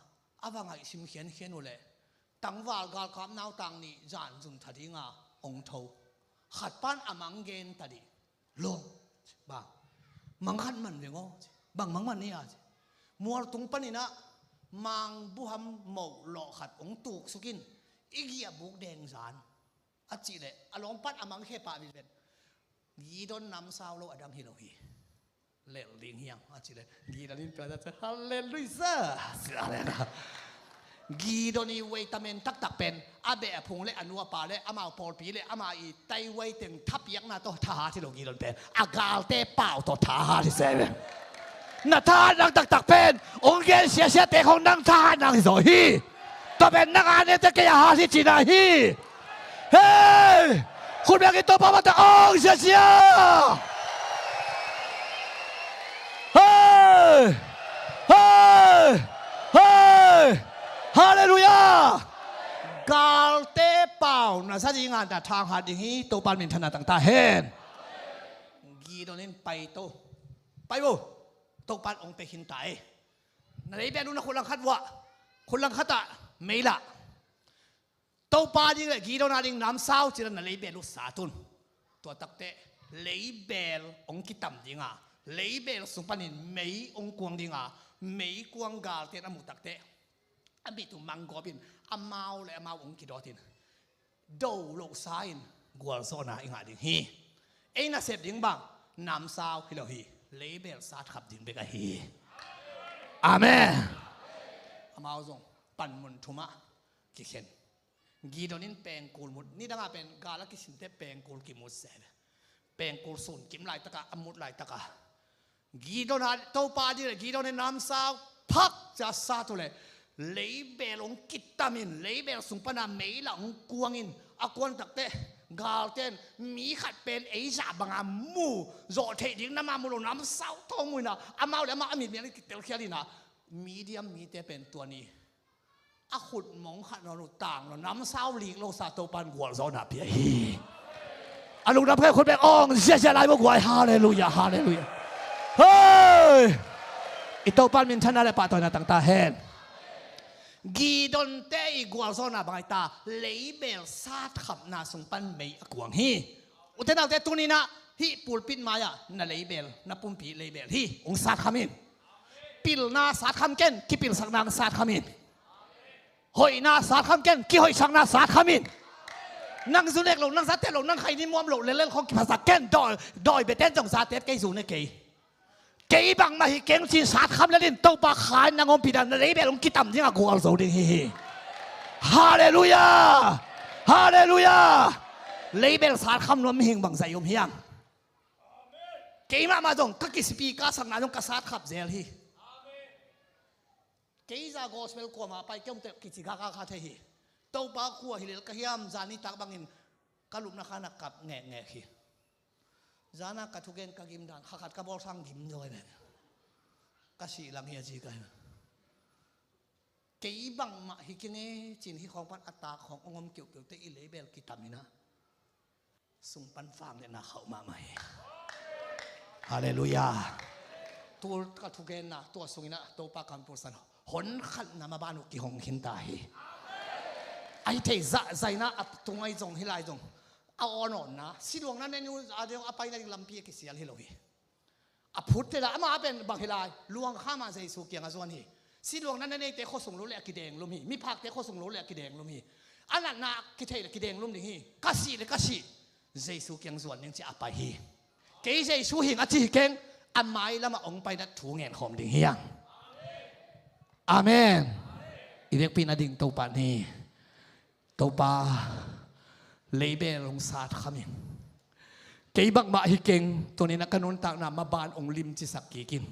a va ngaihsim khiankhian uh leh, tangval galkap nautang nih zan zun tha ding a hong tho. Khat pan a mang gen ta dih. Lawm, bang mang khat man veng aw, bang mang man ni a ci. Mual tung panin ah mang buham moh lawh khat hong tuksuk in, i giahbuk deng zan, a cih leh a lawm pan a mang khe pah viven. Gideon namsau lo a dang hi lo hi. Lel ding hiang, a cih leh Gideon in pia ta, halleluiah. Gideon i weitamen taktak pen, a beh a phung leh a nu a pa leh amau pawlpi leh ama i taiwai teng thapiakna tawh thahat hi lo Gideon pen. A galte pau tawh thahat hi se ve. Na thahat nang taktak pen, hong gen siasiate khong nang thahat nang hi zaw hi. Tua pen nang a a nemte kei a hat hi cihna hi. Hei! Khut beng in Topa mah ta ong siasia. Hei! Hei! Hei! Halleluiah! Galte pau na za ding a, na thang hat ding hi. Topa minthanna tang ta hen. Gideon in pai to. Pai vo. Topa hong pia khin ta e. Na leibel uh na khut langkhat vuah. Khut langkhat ah meilah. Topa ding leh Gideon a ding namsau ci-in na leibel uh sat un. Tua takteh leibel hong kitam ding a, leibel sung panin mei hong kuang ding a, meikuang galte in a muh takteh A mit uh manggawp in, amau le amau hong kidawt in, do lohsa in gualzawhna i ngah ding hi. Ei nasep ding bang, namsau hi lo hi. Leibel satkhap ding bek ahi hi. Amen. Amau zong panmun thumah kikhen. Gideon in pengkul mut, nidangah pen gal a kisinte pengkul kimut se ve. Pengkul sun kim laitakah, a mut laitakah, Gideon a Topa ding le Gideon in namsau phak cia sat uh le, leibel hong kitamin, leibel sung pana mei lah hong kuangin, a kuan takte, galte in mi khat pen ei zah banga mu zawh theih ding nama mu lo, namsau thawng mu ina, amau le amau a mit mial in kitelkhial ina, Midian mite pen tua ni a khut mong khat nawn uh tang lo, namsau lik lo sa Topa in gualzawhna pia hi. A lungdam khe khut bek awng ziazia lai maw guai. Halleluia, halleluia. Hei! I Topa in minthanna le pahtawina tangta hen. Gideon te i gualzawhna bang ai ta, leibel satkhapna sung pan mei a kuang hi. Ute naute, tuninah hih pulpit mai-ah na leibel, na pumpi leibel hi. Hong satkham in. Pilna satkham ken, kipilsakna hong satkham in. Hoihna satkham ken, kihoihsakna satkham in. Nang zu nek lo, nang za tet lo, nang khaini muam lo, lelel khong kiphasak ken, dawi, dawi beten zong za tet kei, zu ne kei. Kei bangmah hi keng cin satkham lel in, Topa kha in nang ompih dan, na leibel hong kitam dingah gualzo ding hi hi. Halleluia. Halleluia. Leibel satkham nuam mihing bangzah i om hiam? Keimah mah zong ka kisipi ka sakna zong ka satkhap zel hi. Kei za gospel kuamah pai kei omte kici gaka kha thei hi. Topa khua hi lel ka hiam, zan nitak bangin ka lupna khan a kap ngekngek hi. Zana ka thugen ka gim dan, kha khat ka bawl sang gim zaw hi ve. Ka sih lam hi a ci ka hi. Kei bangmah hi keng e cin hih khawng pan a tak khawng hong om kiuhkiuhte i leibel kitam inah sung pan vangliatna khauh mahmah hi. Halleluia. Tul ka thugenna tua sunginah Topa kan pulsan honkhatna maban uh kihong khinta hi. Ahi thei zahzaina a tung ahi zong hih lai zong a awnawnna siluangna nen uh a ding a paina ding lampi a kisial hi lo hi. A phutte la ama a pen bang hi lai, luangkhama Jesu kiangah zuan hi. Siluangna na neite khuasung lo le a kidenglum hi. Miphakte khuasung lo le a kidenglum hi. A natna kithei le kidenglum ding hi. Ka sih le ka sih Jesu kiang zuan ding ci a pai hi. Kei Jesu hing a ci hi keng, a mailamah hong painat thu ngenkhawm ding hi hang. Amen. I vekpi na ding Topa ni. Topa, leibel hong satkham in. Kei bangmah hi keng, tuninah ka nuntakna maban hong limcisak kik in.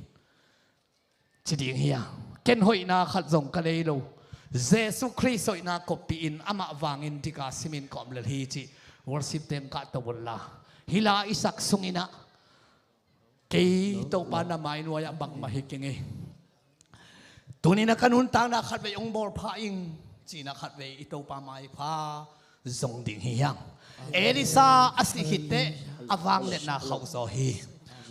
Ci ding hi a. Ken hoihna khat zong ka nei lo. Jesu Khrist hoihna koppih in amah vangin dika simin ka om lel hi cih worship teng kah to unla. Hih la i sak sunginah kei Topa na mai nuai-ah bangmah hi keng e. Tuninah ka nuntakna khatvei hong bawlpha ing, cinah khatvei i Topa maipha zong ding hi hang. Elisa a sih khitteh a vangliatna khauh zaw hi.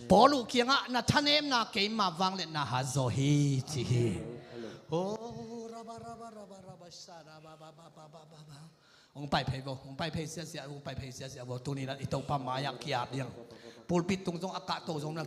Paul uh kiangah na thanemna keima vangliatna hat zaw hi ci hi. Oh, raba, raba, raba, raba, sa, raba, ba, ba, ba, ba, ba, ba. Hong pai phei vo, hong pai phei siasia, hong pai phei siasia vo. Tuninah i Topa mai-ah ki-ap diang. Pulpit tung zong a kahto zong na